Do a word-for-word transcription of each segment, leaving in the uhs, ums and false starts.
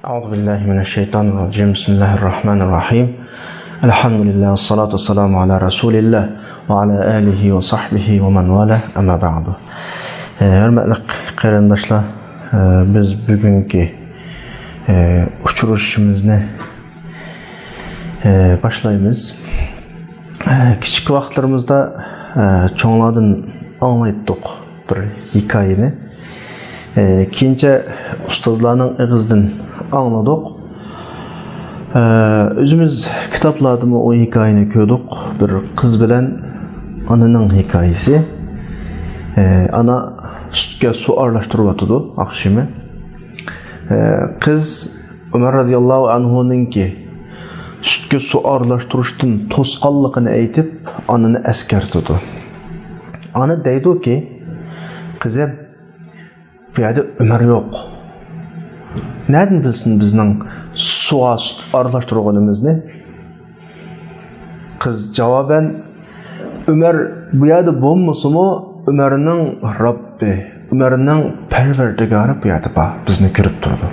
أعوذ بالله من الشيطان الرجيم. بسم الله الرحمن الرحيم. الحمد لله والصلاة والسلام على رسول الله وعلى آله وصحبه ومن والاه. أما بعد. ئە، ھۆرمەتلىك قېرىنداشلار، ئە، بىز بۈگۈنكى، ئە، ئۇچرىشىشىمىزنى، ئە، باشلايمىز. ئە، كىچىك ۋاقىتلىرىمىزدا، ئە، چوڭلاردىن ئاڭلايتتۇق بىر ھېكايىنى. ئە، كېيىنچە ئۇستازلارنىڭ ئېغىزىدىن ئاڭلىدۇق. ئە، ئۆزىمىز كىتابلاردىمۇ ئۇ ھېكايىنى كۆردۇق. بىر قىز بىلەن ئانىنىڭ ھېكايىسى. ئە، ئانا سۈتكە سۇ ئارىلاشتۇرۇۋاتىدۇ ئاخشىمى. ئە، قىز ئۆمەر رەزىياللاھۇ ئەنھۇنىڭكى سۈتكە سۇ ئارىلاشتۇرۇشتىن توسقانلىقىنى ئېيتىپ، ئانىنى ئەسكەرتىدۇ. ئانا دەيدۇكى، قىزىم، بۇ يەردە ئۆمەر يوق. نەدىن بىلسۇن بىزنىڭ سۇغا سۈت ئارىلاشتۇرغىنىمىزنى؟ قىز جاۋابەن، ئۆمەر بۇ يەردە بولمىسىمۇ، ئۆمەرنىڭ رەببى، ئۆمەرنىڭ پەرۋەردىگارى بۇ يەردە بار، بىزنى كۆرۈپ تۇرىدۇ.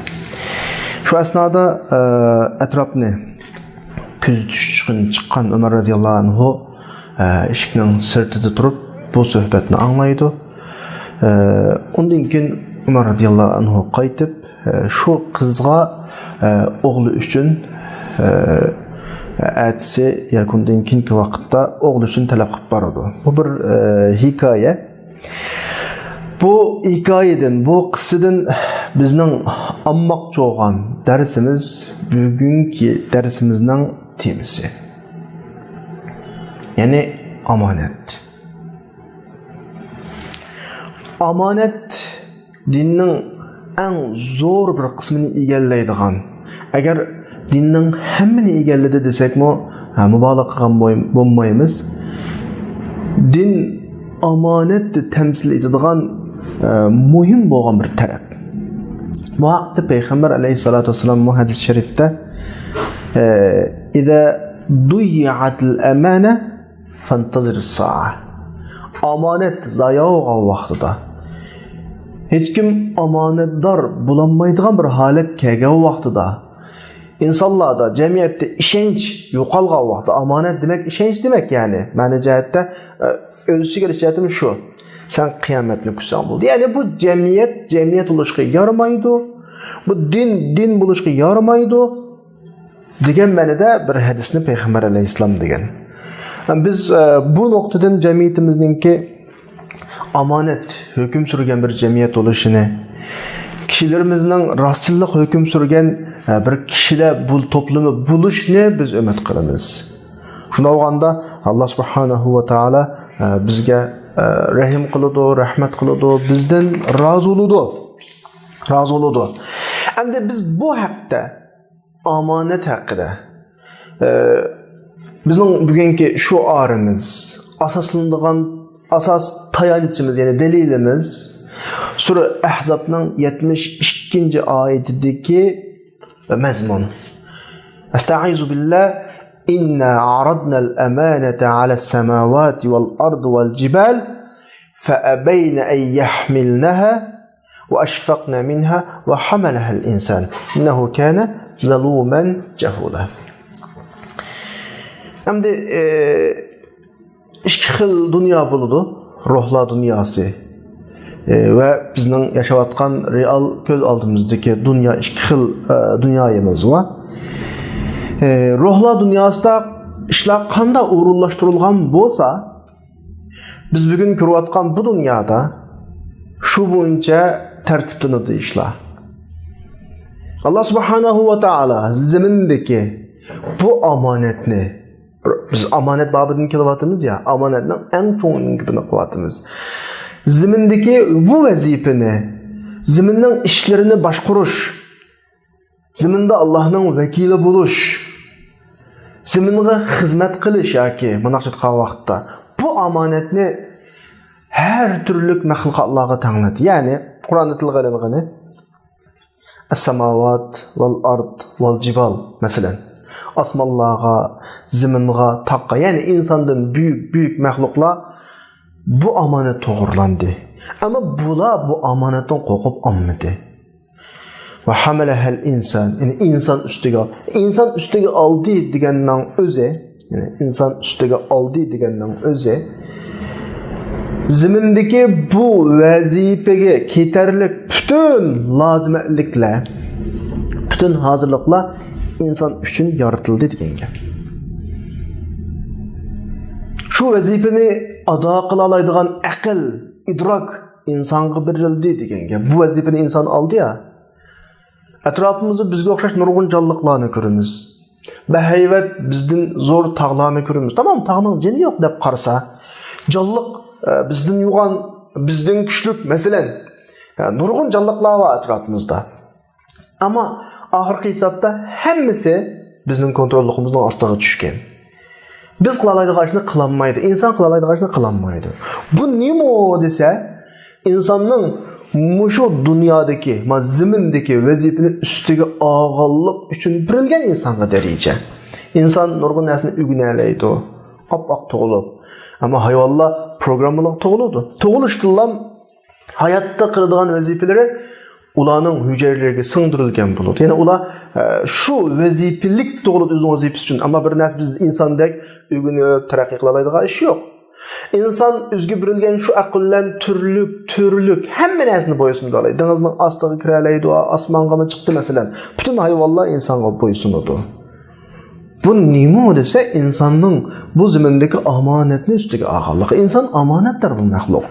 شۇ ئەسنادا، ئە، ئەتراپنى كۆزىتىش ئۈچۈن چىققان ئۆمەر رەزىياللاھۇ ئەنھۇ، ئە، ئىشىكنىڭ سىرتىدا تۇرۇپ، بۇ سۆھبەتنى ئاڭلايدۇ. ئە، ئۇندىن كېيىن ئۆمەر رەزىياللاھۇ ئەنھۇ قايتىپ، ئە، شۇ قىزغا، ئە، ئوغلى ئۈچۈن، ئە، ئەتىسى ياكى ئۇندىن كېيىنكى ۋاقىتتا ئوغلى ئۈچۈن تەلەپ قىلىپ بارىدۇ. بۇ بىر، ئە، ھېكايە. بۇ ھېكايىدىن، بۇ قىسسىدىن بىزنىڭ ئالماقچى بولغان دەرسىمىز، بۈگۈنكى دەرسىمىزنىڭ تېمىسى. يەنى ئامانەت. ئامانەت دىننىڭ ئەڭ زور بىر قىسمىنى ئىگىلەيدىغان، ئەگەر دىننىڭ ھەممىنى ئىگىلىدى دېسەكمۇ، ھە، مۇبالىغە قىلغان بوي-، بولمايمىز. دىن ئامانەت تەمسىل ئېتىدىغان، ئە، مۇھىم بولغان بىر تەرەپ. بۇ ھەقتە پەيغەمبەر ئەلەيھىسسالاتۇ ۋەسسالام بۇ ھەدىس شەرىفتە، ئە، «إذا ضيعت الأمانة فانتظر الساعة.» ئامانەت زايا بولغان ۋاقتىدا، ھېچكىم ئامانەتدار بولالمايدىغان بىر ھالەت كەلگەن ۋاقتىدا، ئىنسانلاردا، جەمئىيەتتە ئىشەنچ يوقالغان ۋاقتىدا، ئامانەت دېمەك ئىشەنچ دېمەك، يەنى مەنە جەھەتتە، ئە، ئۆز ئىچىگە ئېلىش جەھەتتىمۇ شۇ. سەن قىيامەتنى كۈتسەڭ بولدى. يەنى بۇ جەمئىيەت، جەمئىيەت بولۇشقا يارىمايدۇ. بۇ دىن، دىن بولۇشقا يارىمايدۇ. دېگەن مەنىدە بىر ھەدىسنى پەيغەمبەر ئەلەيھىسسالام دېگەن. بىز، ئە، بۇ نۇقتىدىن جەمئىيىتىمىزنىڭكى ئامانەت ھۆكۈم سۈرگەن بىر جەمئىيەت بولۇشىنى، كىشىلىرىمىزنىڭ راستچىللىق ھۆكۈم سۈرگەن، ئە، بىر كىشىلەر بۇ توپلىمى بولۇشىنى بىز ئۈمىد قىلىمىز. شۇنداق بولغاندا، ئاللا سۇبھانەھۇ ۋە تائالا، ئە، بىزگە، ئە، رەھىم قىلىدۇ، رەھمەت قىلىدۇ، بىزدىن رازى بولىدۇ. رازى بولىدۇ. ئەمدى بىز بۇ ھەقتە، ئامانەت ھەققىدە، ئە، بىزنىڭ بۈگۈنكى شوئارىمىز، ئاساسلىنىدىغان ئاساس تايانچىمىز، يەنى دەلىلىمىز سۈرە ئەھزابنىڭ يەتمىش ئىككىنچى ئايىتىدىكى مەزمۇن. أستعيذ بالله. إنا عرضنا الأمانة على السماوات والأرض والجبال فأبين أن يحملنها وأشفقن منها وحملها الإنسان إنه كان ظلوما جهولا. ئەمدى، ئى، ئىككى خىل دۇنيا بولىدۇ. روھلار دۇنياسى، ئى، ۋە بىزنىڭ ياشاۋاتقان رېئال كۆز ئالدىمىزدىكى دۇنيا، ئىككى خىل، ئى، دۇنيايىمىز بار. ئى، روھلار دۇنياسىدا ئىشلار قانداق ئورۇنلاشتۇرۇلغان بولسا، بىز بۈگۈن كۆرۈۋاتقان بۇ دۇنيادا شۇ بويىچە تەرتىپلىنىدۇ ئىشلار. ئاللا سۇبھانەھۇ ۋە تائالا زېمىندىكى بۇ ئامانەتنى، بىز ئامانەت بابىدىن كېلىۋاتىمىز يا، ئامانەتنىڭ ئەڭ چوڭىنىڭ گېپىنى قىلىۋاتىمىز. زېمىندىكى بۇ ۋەزىپىنى، زېمىننىڭ ئىشلىرىنى باشقۇرۇش، زېمىندا ئاللانىڭ ۋەكىلى بولۇش، زېمىنغا خىزمەت قىلىش ياكى مۇنداقچە ئېيتقان ۋاقىتتا بۇ ئامانەتنى ھەر تۈرلۈك مەخلۇقاتلارغا تەڭلىدى. يەنى قۇرئاندا تىلغا ئېلىنغىنى، «السماوات والأرض والجبال» مەسىلەن، ئاسمانلارغا، زېمىنغا، تاغقا، يەنى ئىنساندىن بۈيۈك، بۈيۈك مەخلۇقلار بۇ ئامانەت توغرىلاندى. ئەمما بۇلار بۇ ئامانەتتىن قورقۇپ ئالمىدى. ۋە ھەمەلەھەل ئىنسان، يەنى ئىنسان ئۈستىگە، ئىنسان ئۈستىگە ئالدى دېگەننىڭ ئۆزى، يەنى ئىنسان ئۈستىگە ئالدى دېگەننىڭ ئۆزى زېمىندىكى بۇ ۋەزىپىگە كېتەرلىك پۈتۈن لازىمەتلىكلەر، پۈتۈن ھازىرلىقلار ئىنسان ئۈچۈن يارىتىلدى دېگەن گەپ. شۇ ۋەزىپىنى ئادا قىلالايدىغان ئەقىل، ئىدراك ئىنسانغا بېرىلدى دېگەن گەپ. بۇ ۋەزىپىنى ئىنسان ئالدى يا. ئەتراپىمىزدا بىزگە ئوخشاش نۇرغۇن جانلىقلارنى كۆرىمىز. بەھەيۋەت بىزدىن زور تاغلارنى كۆرىمىز. تامام، تاغنىڭ جېنى يوق دەپ قارىسا، جانلىق، ئە، بىزدىن يوغان، بىزدىن كۈچلۈك، مەسىلەن، ئە، نۇرغۇن جانلىقلار بار ئەتراپىمىزدا. ئەمما ئاخىرقى ھېسابتا ھەممىسى بىزنىڭ كونتروللۇقىمىزنىڭ ئاستىغا چۈشكەن. بىز قىلالايدىغان ئىشنى قىلالمايدۇ. ئىنسان قىلالايدىغان ئىشنى قىلالمايدۇ. بۇ نېمە دېسە، ئىنساننىڭ مۇشۇ دۇنيادىكى، ما زېمىندىكى ۋەزىپىنى ئۈستىگە ئالغانلىق ئۈچۈن بېرىلگەن ئىنسانغا دەرىجە. ئىنسان نۇرغۇن نەرسىنى ئۆگىنەلەيدۇ، ئاپئاق تۇغۇلۇپ. ئەمما ھايۋانلار پروگراممىلىق تۇغۇلىدۇ. تۇغۇلۇشتىنلا ھاياتتا قىلىدىغان ۋەزىپىلىرى ئۇلارنىڭ ھۈجەيرىلىرىگە سىڭدۈرۈلگەن بولىدۇ. يەنى ئۇلار، ئە، شۇ ۋەزىپىلىك تۇغۇلىدۇ، ئۆزىنىڭ ۋەزىپىسى ئۈچۈن. ئەمما بىر نەرسە بىز ئىنساندەك ئۆگىنىپ، تەرەققىي قىلالايدىغان ئىش يوق. ئىنسان ئۆزىگە بېرىلگەن شۇ ئەقىل بىلەن تۈرلۈك، تۈرلۈك ھەممە نەرسىنى بويسۇندۇرالايدۇ. دېڭىزنىڭ ئاستىغا كىرەلەيدۇ، ئاسمانغىمۇ چىقتى، مەسىلەن. پۈتۈن ھايۋانلار ئىنسانغا بويسۇنىدۇ. بۇ نېمە دېسە، ئىنساننىڭ بۇ زېمىندىكى ئامانەتنى ئۈستىگە ئالغانلىقى. ئىنسان ئامانەتدار بىر مەخلۇق.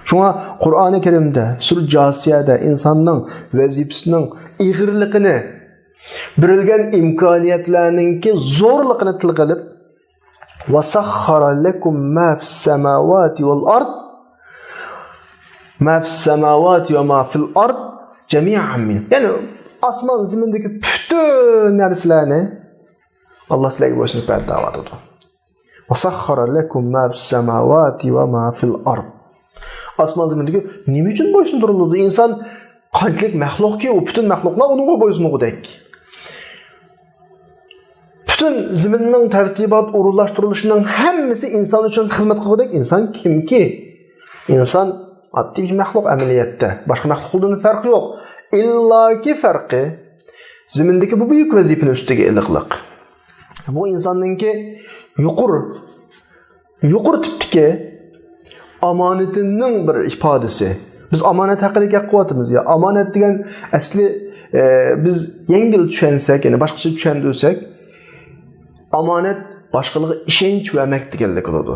شۇڭا قۇرئانى كەرىمدە، سۈرە جاسىيەدە ئىنساننىڭ ۋەزىپىسىنىڭ ئېغىرلىقىنى، بېرىلگەن ئىمكانىيەتلەرنىڭكى زورلۇقىنى تىلغا ئېلىپ، «وسخر لكم ما في السماوات والأرض، ما في السماوات وما في الأرض جميعا منه.» يەنى ئاسمان زېمىندىكى پۈتۈن نەرسىلەرنى ئاللا سىلەرگە بويسۇنۇپ بەردى دەۋاتىدۇ. «وسخر لكم ما في السماوات وما في الأرض.» ئاسمان زېمىندىكى نېمە ئۈچۈن بويسۇندۇرۇلىدۇ؟ ئىنسان قانچىلىك مەخلۇقكى، ئۇ پۈتۈن مەخلۇقلار ئۇنىڭغا بويسۇنغۇدەك. پۈتۈن زېمىننىڭ تەرتىبات ئورۇنلاشتۇرۇلۇشىنىڭ ھەممىسى ئىنسان ئۈچۈن خىزمەت قىلغۇدەك. ئىنسان كىمكى؟ ئىنسان ئاددىي بىر مەخلۇق ئەمەلىيەتتە. باشقا مەخلۇقلاردىن پەرقى يوق. ئىللاكى پەرقى زېمىندىكى بۇ بۈيۈك ۋەزىپىنى ئۈستىگە ئېلىقلىق. بۇ ئىنساننىڭكى يۇقىرى، يۇقىرى تىپتىكى ئامانىتىنىڭ بىر ئىپادىسى. بىز ئامانەت ھەققىدە گەپ قىلىۋاتىمىز يا. ئامانەت دېگەن ئەسلى، ئە، بىز يەڭگىل چۈشەنسەك، يەنى باشقىچە چۈشەندۈرسەك، ئامانەت باشقىلارغا ئىشەنچ بەرمەك دېگەنلىك بولىدۇ.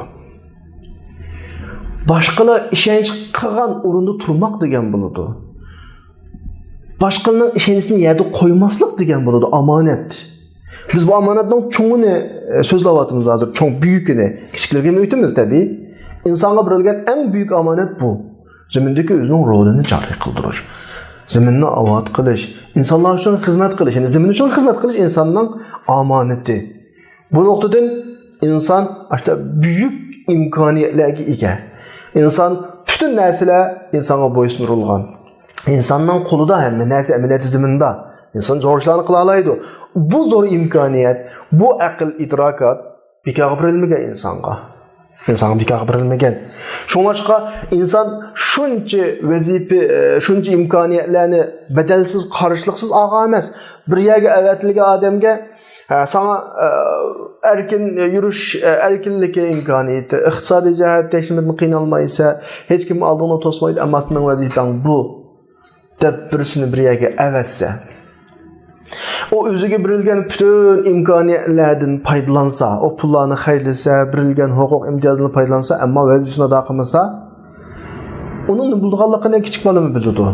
باشقىلار ئىشەنچ قىلغان ئورۇندا تۇرماق دېگەن بولىدۇ. باشقىلارنىڭ ئىشەنچىنى يەردە قويماسلىق دېگەن بولىدۇ ئامانەت. بىز بۇ ئامانەتنىڭ چوڭىنى، ئە، سۆزلەۋاتىمىز ھازىر، چوڭ بۈيۈكىنى. كىچىكلىرىگە ئۆتىمىز تەبىئىي. ئىنسانغا بېرىلگەن ئەڭ بۈيۈك ئامانەت بۇ. زېمىندىكى ئۆزىنىڭ رولىنى جارى قىلدۇرۇش. زېمىننى ئاۋات قىلىش، ئىنسانلار ئۈچۈن خىزمەت قىلىش، يەنى زېمىن ئۈچۈن خىزمەت قىلىش ئىنساننىڭ ئامانىتى. بۇ نۇقتىدىن ئىنسان ئاشۇنداق بۈيۈك ئىمكانىيەتلەرگە ئىگە. ئىنسان، پۈتۈن نەرسىلەر ئىنسانغا بويسۇندۇرۇلغان. ئىنساننىڭ قولىدا ھەممە نەرسە ئەمەلىيەتتە زېمىندا. ئىنسان زور ئىشلارنى قىلالايدۇ. بۇ زور ئىمكانىيەت، بۇ ئەقىل، ئىدراكات بىكارغا بېرىلمىگەن ئىنسانغا. ئىنسانغا بىكارغا بېرىلمىگەن. شۇڭلاشقا ئىنسان شۇنچە ۋەزىپە، ئە، شۇنچە ئىمكانىيەتلەرنى بەدەلسىز، قارشىلىقسىز ئالغان ئەمەس. بىر يەرگە ئەۋەتىلگەن ئادەمگە، ئە، ساڭا، ئە، ئەركىن يۈرۈش، ئە، ئەركىنلىكى ئىمكانىيىتى، ئىقتىسادىي جەھەتتە ھېچنېمىدىن قىينالمايسەن، ھېچكىم ئالدىڭدا توسمايدۇ، ئەمما سېنىڭ ۋەزىپەڭ بۇ. دەپ بىرسىنى بىر يەرگە ئەۋەتسە، ئۇ ئۆزىگە بېرىلگەن پۈتۈن ئىمكانىيەتلەردىن پايدىلانسا، ئۇ پۇللارنى خەجلىسە، بېرىلگەن ھوقۇق ئىمتىيازنى پايدىلانسا، ئەمما ۋەزىپىسىنى ئادا قىلمىسا، ئۇنىڭ نېمە بولىدىغانلىقىنى كىچىك بالىمۇ بىلىدۇ.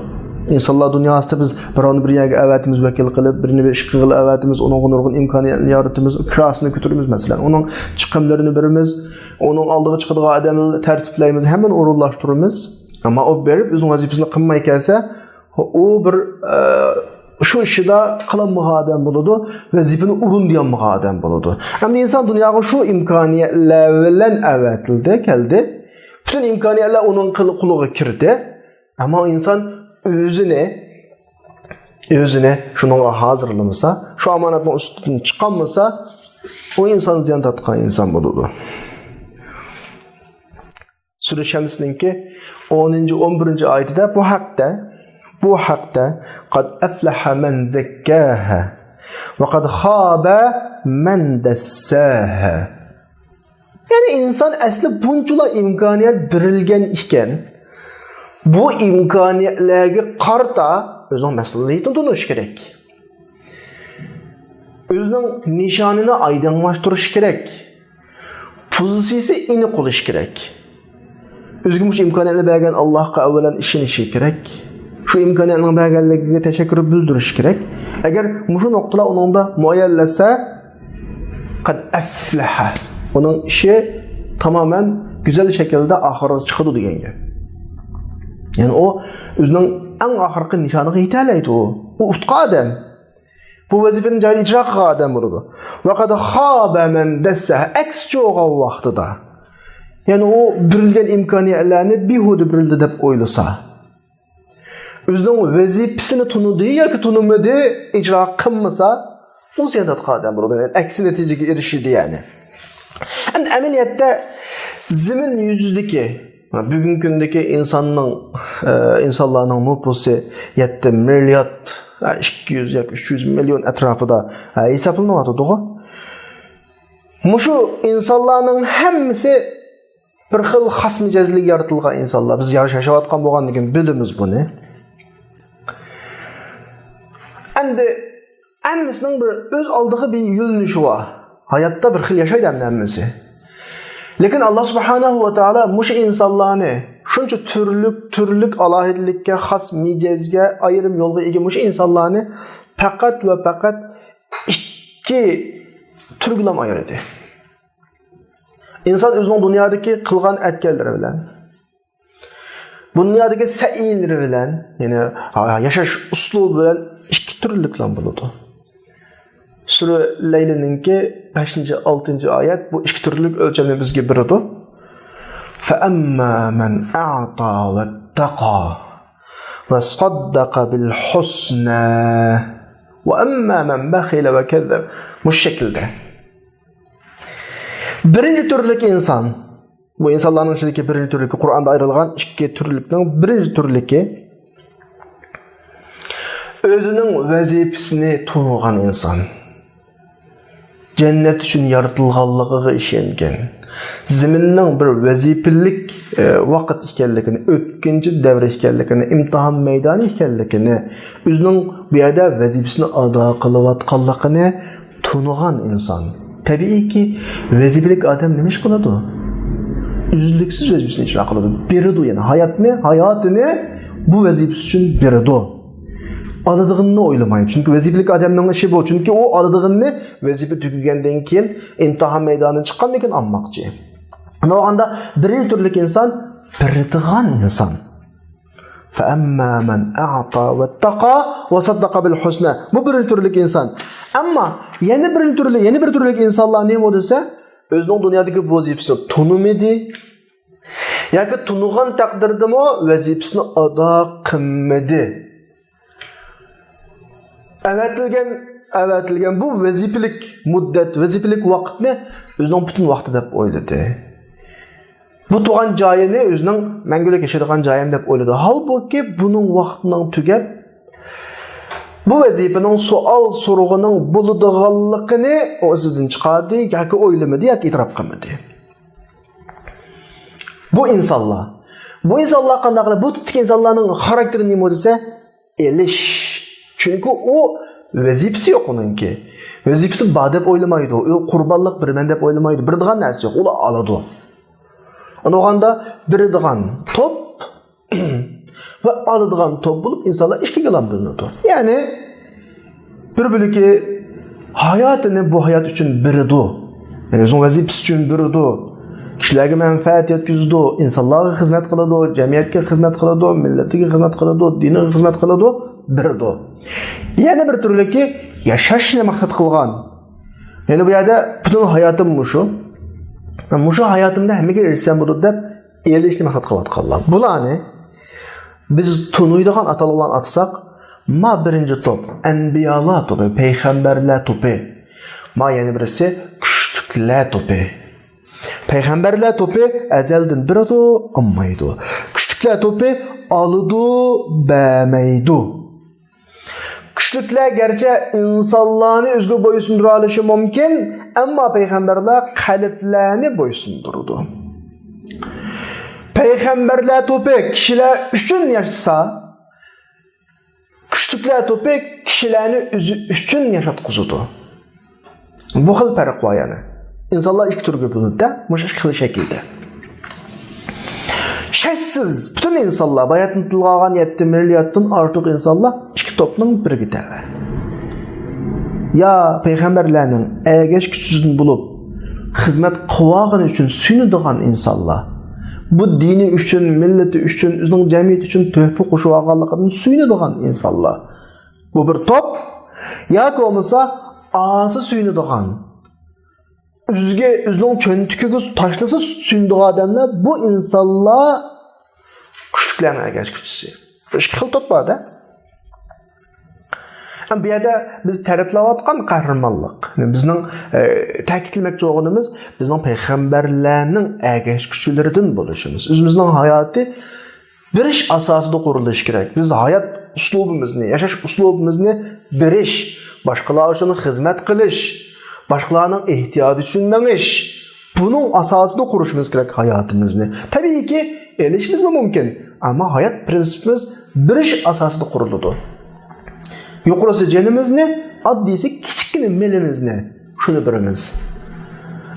ئىنسانلار دۇنياسىدا بىز بىراۋنى بىر يەرگە ئەۋەتىمىز، ۋەكىل قىلىپ، بىرنى بىر ئىش قىلغىلى ئەۋەتىمىز، ئۇنىڭغا نۇرغۇن ئىمكانىيەتلەر يارىتىمىز، كىراسىنى كۆتۈرىمىز، مەسىلەن، ئۇنىڭ چىقىملىرىنى بېرىمىز، ئۇنىڭ ئالدىغا چىقىدىغان ئادەملەرنى تەرتىپلەيمىز، ھەممىنى ئورۇنلاشتۇرىمىز. ئەمما ئۇ بېرىپ ئۆزىنىڭ ۋەزىپىسىنى قىلماي كەلسە، ئۇ بىر، ئە، شۇ ئىشىدا قىلالمىغان ئادەم بولىدۇ، ۋەزىپىنى ئورۇندىيالمىغان ئادەم بولىدۇ. ئەمدى ئىنسان دۇنياغا شۇ ئىمكانىيەتلەر بىلەن ئەۋەتىلدى، كەلدى. پۈتۈن ئىمكانىيەتلەر ئۇنىڭ قىل-، قولىغا كىردى. ئەمما ئىنسان ئۆزىنى، ئۆزىنى شۇنىڭغا ھازىرلىمىسا، شۇ ئامانەتنىڭ ئۈستىدىن چىقالمىسا، ئۇ ئىنسان زىيان تارتقان ئىنسان بولىدۇ. سۈرە شەمسنىڭكى ئونىنچى، ئون بىرىنچى ئايىتىدە بۇ ھەقتە، بۇ ھەقتە قەد ئەفلەھە مەن زەككاھا ۋە قەد خابە مەن دەسساھا. يەنى ئىنسان ئەسلى بۇنچىلا ئىمكانىيەت بېرىلگەن ئىكەن، بۇ ئىمكانىيەتلەرگە قارىتا ئۆزىنىڭ مەسئۇلىيىتىنى تونۇش كېرەك. ئۆزىنىڭ نىشانىنى ئايدىڭلاشتۇرۇش كېرەك. پوزىتسىيىسى ئېنىق بولۇشى كېرەك. ئۆزىگە مۇشۇ ئىمكانىيەتنى بەرگەن ئاللاھقا ئەۋۋەلەن ئىشىنىشى كېرەك. شۇ ئىمكانىيەتنىڭ بەرگەنلىكىگە تەشەككۈر بىلدۈرۈشى كېرەك. ئەگەر مۇشۇ نۇقتىلار ئۇنىڭدا مۇئەييەنلەشسە، قەد ئەفلەھە. ئۇنىڭ ئىشى تامامەن گۈزەل شەكىلدە ئاخىرىغا چىقىدۇ دېگەن گەپ. يەنى ئۇ ئۆزىنىڭ ئەڭ ئاخىرقى نىشانىغا يېتەلەيدۇ. ئۇ ئۇتقان ئادەم. بۇ ۋەزىپىنى جايىدا ئىجرا قىلغان ئادەم بولىدۇ. ۋە قەد خابە مەن دەسساھا. ئەكسىچە بولغان ۋاقتىدا، يەنى ئۇ بېرىلگەن ئىمكانىيەتلەرنى بىھۇدە بېرىلدى دەپ ئويلىسا، ئۆزىنىڭ ۋەزىپىسىنى تونۇدى ياكى تونۇمىدى، ئىجرا قىلمىسا، ئۇ زىيان تارتقان ئادەم بولىدۇ. يەنى ئەكسى نەتىجىگە ئېرىشىدۇ يەنى. ئەمدى ئەمەلىيەتتە زېمىن يۈزىدىكى، بۈگۈنكى كۈندىكى ئىنساننىڭ، ئە، ئىنسانلارنىڭ نوپۇسى يەتتە مىليارد، ئە، ئىككى يۈز ياكى ئۈچ يۈز مىليون ئەتراپىدا، ئە، ھېسابلىنىۋاتىدىغۇ. مۇشۇ ئىنسانلارنىڭ ھەممىسى بىر خىل خاس مىجەزلىك يارىتىلغان ئىنسانلار. بىز ياش-، ياشاۋاتقان بولغاندىن كېيىن بىلىمىز بۇنى. ئەمدى ھەممىسىنىڭ بىر ئۆز ئالدىغا بىر يۆنىلىشى بار. ھاياتتا بىر خىل ياشايدۇ ئەمدى ھەممىسى. لېكىن ئاللا سۇبھانەھۇ ۋە تائالا مۇشۇ ئىنسانلارنى، شۇنچە تۈرلۈك، تۈرلۈك ئالاھىدىلىككە، خاس مىجەزگە، ئايرىم يولغا ئىگە مۇشۇ ئىنسانلارنى پەقەت ۋە پەقەت ئىككى تۈرگىلا ئايرىدى. ئىنسان ئۆزىنىڭ دۇنيادىكى قىلغان ئەتكەنلىرى بىلەن، بۇ دۇنيادىكى سەئيلىرى بىلەن، يەنى، ھا، ياشاش ئۇسلۇبى بىلەن ئىككى تۈرلۈكلا بولىدۇ. سۈرە لەيلىنىڭكى بەشىنچى، ئالتىنچى ئايەت بۇ ئىككى تۈرلۈك ئۆلچەمنى بىزگە بېرىدۇ. فَأَمَّا مَنْ أَعْطَى وَاتَّقَى وَصَدَّقَ بِالْحُسْنَى وَأَمَّا مَنْ بَخِلَ وَكَذَّبَ. مۇشۇ شەكىلدە. بىرىنچى تۈرلۈك ئىنسان، بۇ ئىنسانلارنىڭ ئىچىدىكى بىرىنچى تۈرلۈكى، قۇرئاندا ئايرىلغان ئىككى تۈرلۈكنىڭ بىرىنچى تۈرلۈكى، ئۆزىنىڭ ۋەزىپىسىنى تونۇغان ئىنسان. جەننەت ئۈچۈن يارىتىلغانلىقىغا ئىشەنگەن. زېمىننىڭ بىر ۋەزىپىلىك، ئە، ۋاقىت ئىكەنلىكىنى، ئۆتكۈنچى دەۋر ئىكەنلىكىنى، ئىمتىھان مەيدانى ئىكەنلىكىنى، ئۆزىنىڭ بۇ يەردە ۋەزىپىسىنى ئادا قىلىۋاتقانلىقىنى تونۇغان ئىنسان. تەبىئىيكى، ۋەزىپىلىك ئادەم نېمە ئىش قىلىدۇ؟ ئۈزلۈكسىز ۋەزىپىسىنى ئىجرا قىلىدۇ. بېرىدۇ، يەنى ھاياتنى، ھاياتىنى بۇ ۋەزىپىسى ئۈچۈن بېرىدۇ. ئالىدىغىنىنى ئويلىمايدۇ. چۈنكى ۋەزىپىلىك ئادەمنىڭ ئىشى بۇ. چۈنكى ئۇ ئالىدىغىنىنى ۋەزىپە تۈگىگەندىن كېيىن، ئىمتىھان مەيدانىدىن چىققاندىن كېيىن ئالماقچى. شۇنداق بولغاندا بىرىنچى تۈرلۈك ئىنسان بېرىدىغان ئىنسان. فَأَمَّا مَنْ أَعْطَى وَاتَّقَى وَصَدَّقَ بِالْحُسْنَى. بۇ بىرىنچى تۈرلۈك ئىنسان. ئەمما يەنە بىرىنچى تۈرلۈك، يەنە بىر تۈرلۈك ئىنسانلار نېمە دېسە، ئۆزىنىڭ دۇنيادىكى ۋەزىپىسىنى تونۇمىدى ياكى تونۇغان تەقدىردىمۇ ۋەزىپىسىنى ئادا قىلمىدى. ئەۋەتىلگەن، ئەۋەتىلگەن بۇ ۋەزىپىلىك مۇددەت، ۋەزىپىلىك ۋاقىتنى ئۆزىنىڭ پۈتۈن ۋاقتى دەپ ئويلىدى. بۇ تۇغان جايىنى ئۆزىنىڭ مەڭگۈلۈك ياشايدىغان جايىم دەپ ئويلىدى. ھالبۇكى، بۇنىڭ ۋاقتىنىڭ تۈگەپ، بۇ ۋەزىپىنىڭ سوئال سورىغىنىڭ بولىدىغانلىقىنى ئۇ ئېسىدىن چىقاردى، ياكى ئويلىمىدى، ياكى ئېتىراپ قىلمىدى. بۇ ئىنسانلار، بۇ ئىنسانلار قانداق؟ بۇ تىپتىكى ئىنسانلارنىڭ خاراكتېرى نېمە دېسە، ئېلىش. چۈنكى ئۇ ۋەزىپىسى يوق ئۇنىڭكى. ۋەزىپىسى بار دەپ ئويلىمايدۇ. ئۇ قۇربانلىق بېرىمەن دەپ ئويلىمايدۇ. بېرىدىغان نەرسە يوق. ئۇلار ئالىدۇ. ئۇنداق بولغاندا بېرىدىغان توپ ۋە ئالىدىغان توپ بولۇپ ئىنسانلار ئىككىگە بۆلۈنىدۇ. يەنى بىر بۆلىكى ھاياتىنى بۇ ھايات ئۈچۈن بېرىدۇ. يەنى ئۆزىنىڭ ۋەزىپىسى ئۈچۈن بېرىدۇ. كىشىلەرگە مەنپەئەت يەتكۈزىدۇ، ئىنسانلارغا خىزمەت قىلىدۇ، جەمئىيەتكە خىزمەت قىلىدۇ، مىللىتىگە خىزمەت قىلىدۇ، دىنىغا خىزمەت قىلىدۇ، بېرىدۇ. يەنە بىر تۈرلۈكى ياشاشنى مەقسەت قىلغان. يەنى بۇ يەردە پۈتۈن ھاياتىم مۇشۇ. مۇشۇ ھاياتىمدا ھەممىگە ئېرىشسەم بولىدۇ دەپ ئېلىشنى مەقسەت قىلىۋاتقانلار. بۇلارنى بىز تونۇيدىغان ئاتالغۇلارنى ئاتىساق، ما بىرىنچى توپ، ئەنبىيالار توپى، پەيغەمبەرلەر توپى. ما يەنە بىرسى، كۈچلۈكلەر توپى. پەيغەمبەرلەر توپى ئەزەلدىن بېرىدۇ، ئالمايدۇ. كۈچلۈك كۈچلۈكلەر توپى ئالىدۇ، بەرمەيدۇ. كۈچلۈكلەر گەرچە ئىنسانلارنى ئۆزىگە بويسۇندۇرالىشى مۇمكىن، ئەمما پەيغەمبەرلەر قەلبلەرنى بويسۇندۇرىدۇ. پەيغەمبەرلەر توپى كىشىلەر ئۈچۈن ياشىسا، كۈچلۈكلەر توپى كىشىلەرنى ئۆزى ئۈچۈن ياشاتقۇزىدۇ. بۇ خىل پەرق بار يەنى. ئىنسانلار ئىككى تۈرگە بۆلۈنىدۇ، مۇشۇ ئىككى خىل شەكىلدە. شەكسىز، پۈتۈن ئىنسانلار، باياتىن تىلغا ئالغان يەتتە مىلياردتىن ئارتۇق ئىنسانلار ئىككى توپنىڭ بىرىگە تەۋە. يا پەيغەمبەرلەرنىڭ ئەگەشكۈچىسىدىن بولۇپ، خىزمەت قىلىۋالغىنى ئۈچۈن سۆيۈنىدىغان ئىنسانلار. بۇ دىنى ئۈچۈن، مىللىتى ئۈچۈن، ئۆزىنىڭ جەمئىيىتى ئۈچۈن تۆھپە قوشۇۋالغانلىقىدىن سۆيۈنىدىغان ئىنسانلار. بۇ بىر توپ. ياكى بولمىسا ئاسىي سۆيۈنىدىغان، ئۆزىگە، ئۆزىنىڭ چۆنتىكىگە تاشلىسا سۆيۈنىدىغان ئادەملەر، بۇ ئىنسانلار كۈچلۈكلەرنىڭ ئەگەشكۈچىسى. بۇ ئىككى خىل توپ بار-دە. ئەمما بۇ يەردە بىز تەرىپلەۋاتقان قەھرىمانلىق، يەنى بىزنىڭ، ئە، تەكىتلىمەكچى بولغىنىمىز بىزنىڭ پەيغەمبەرلەرنىڭ ئەگەشكۈچىلىرىدىن بولۇشىمىز. ئۆزىمىزنىڭ ھاياتى بېرىش ئاساسىدا قۇرۇلۇشى كېرەك. بىز ھايات ئۇسلۇبىمىزنى، ياشاش ئۇسلۇبىمىزنى بېرىش، باشقىلار ئۈچۈن خىزمەت قىلىش، باشقىلارنىڭ ئېھتىياجى ئۈچۈن مېڭىش، بۇنىڭ ئاساسىدا قۇرۇشىمىز كېرەك ھاياتىمىزنى. تەبىئىيكى، ئېلىشىمىزمۇ مۇمكىن، ئەمما ھايات پىرىنسىپىمىز بېرىش ئاساسىدا قۇرۇلىدۇ. يۇقىرىسى جېنىمىزنى، ئاددىيسى كىچىككىنە مېلىمىزنى شۇنى بېرىمىز.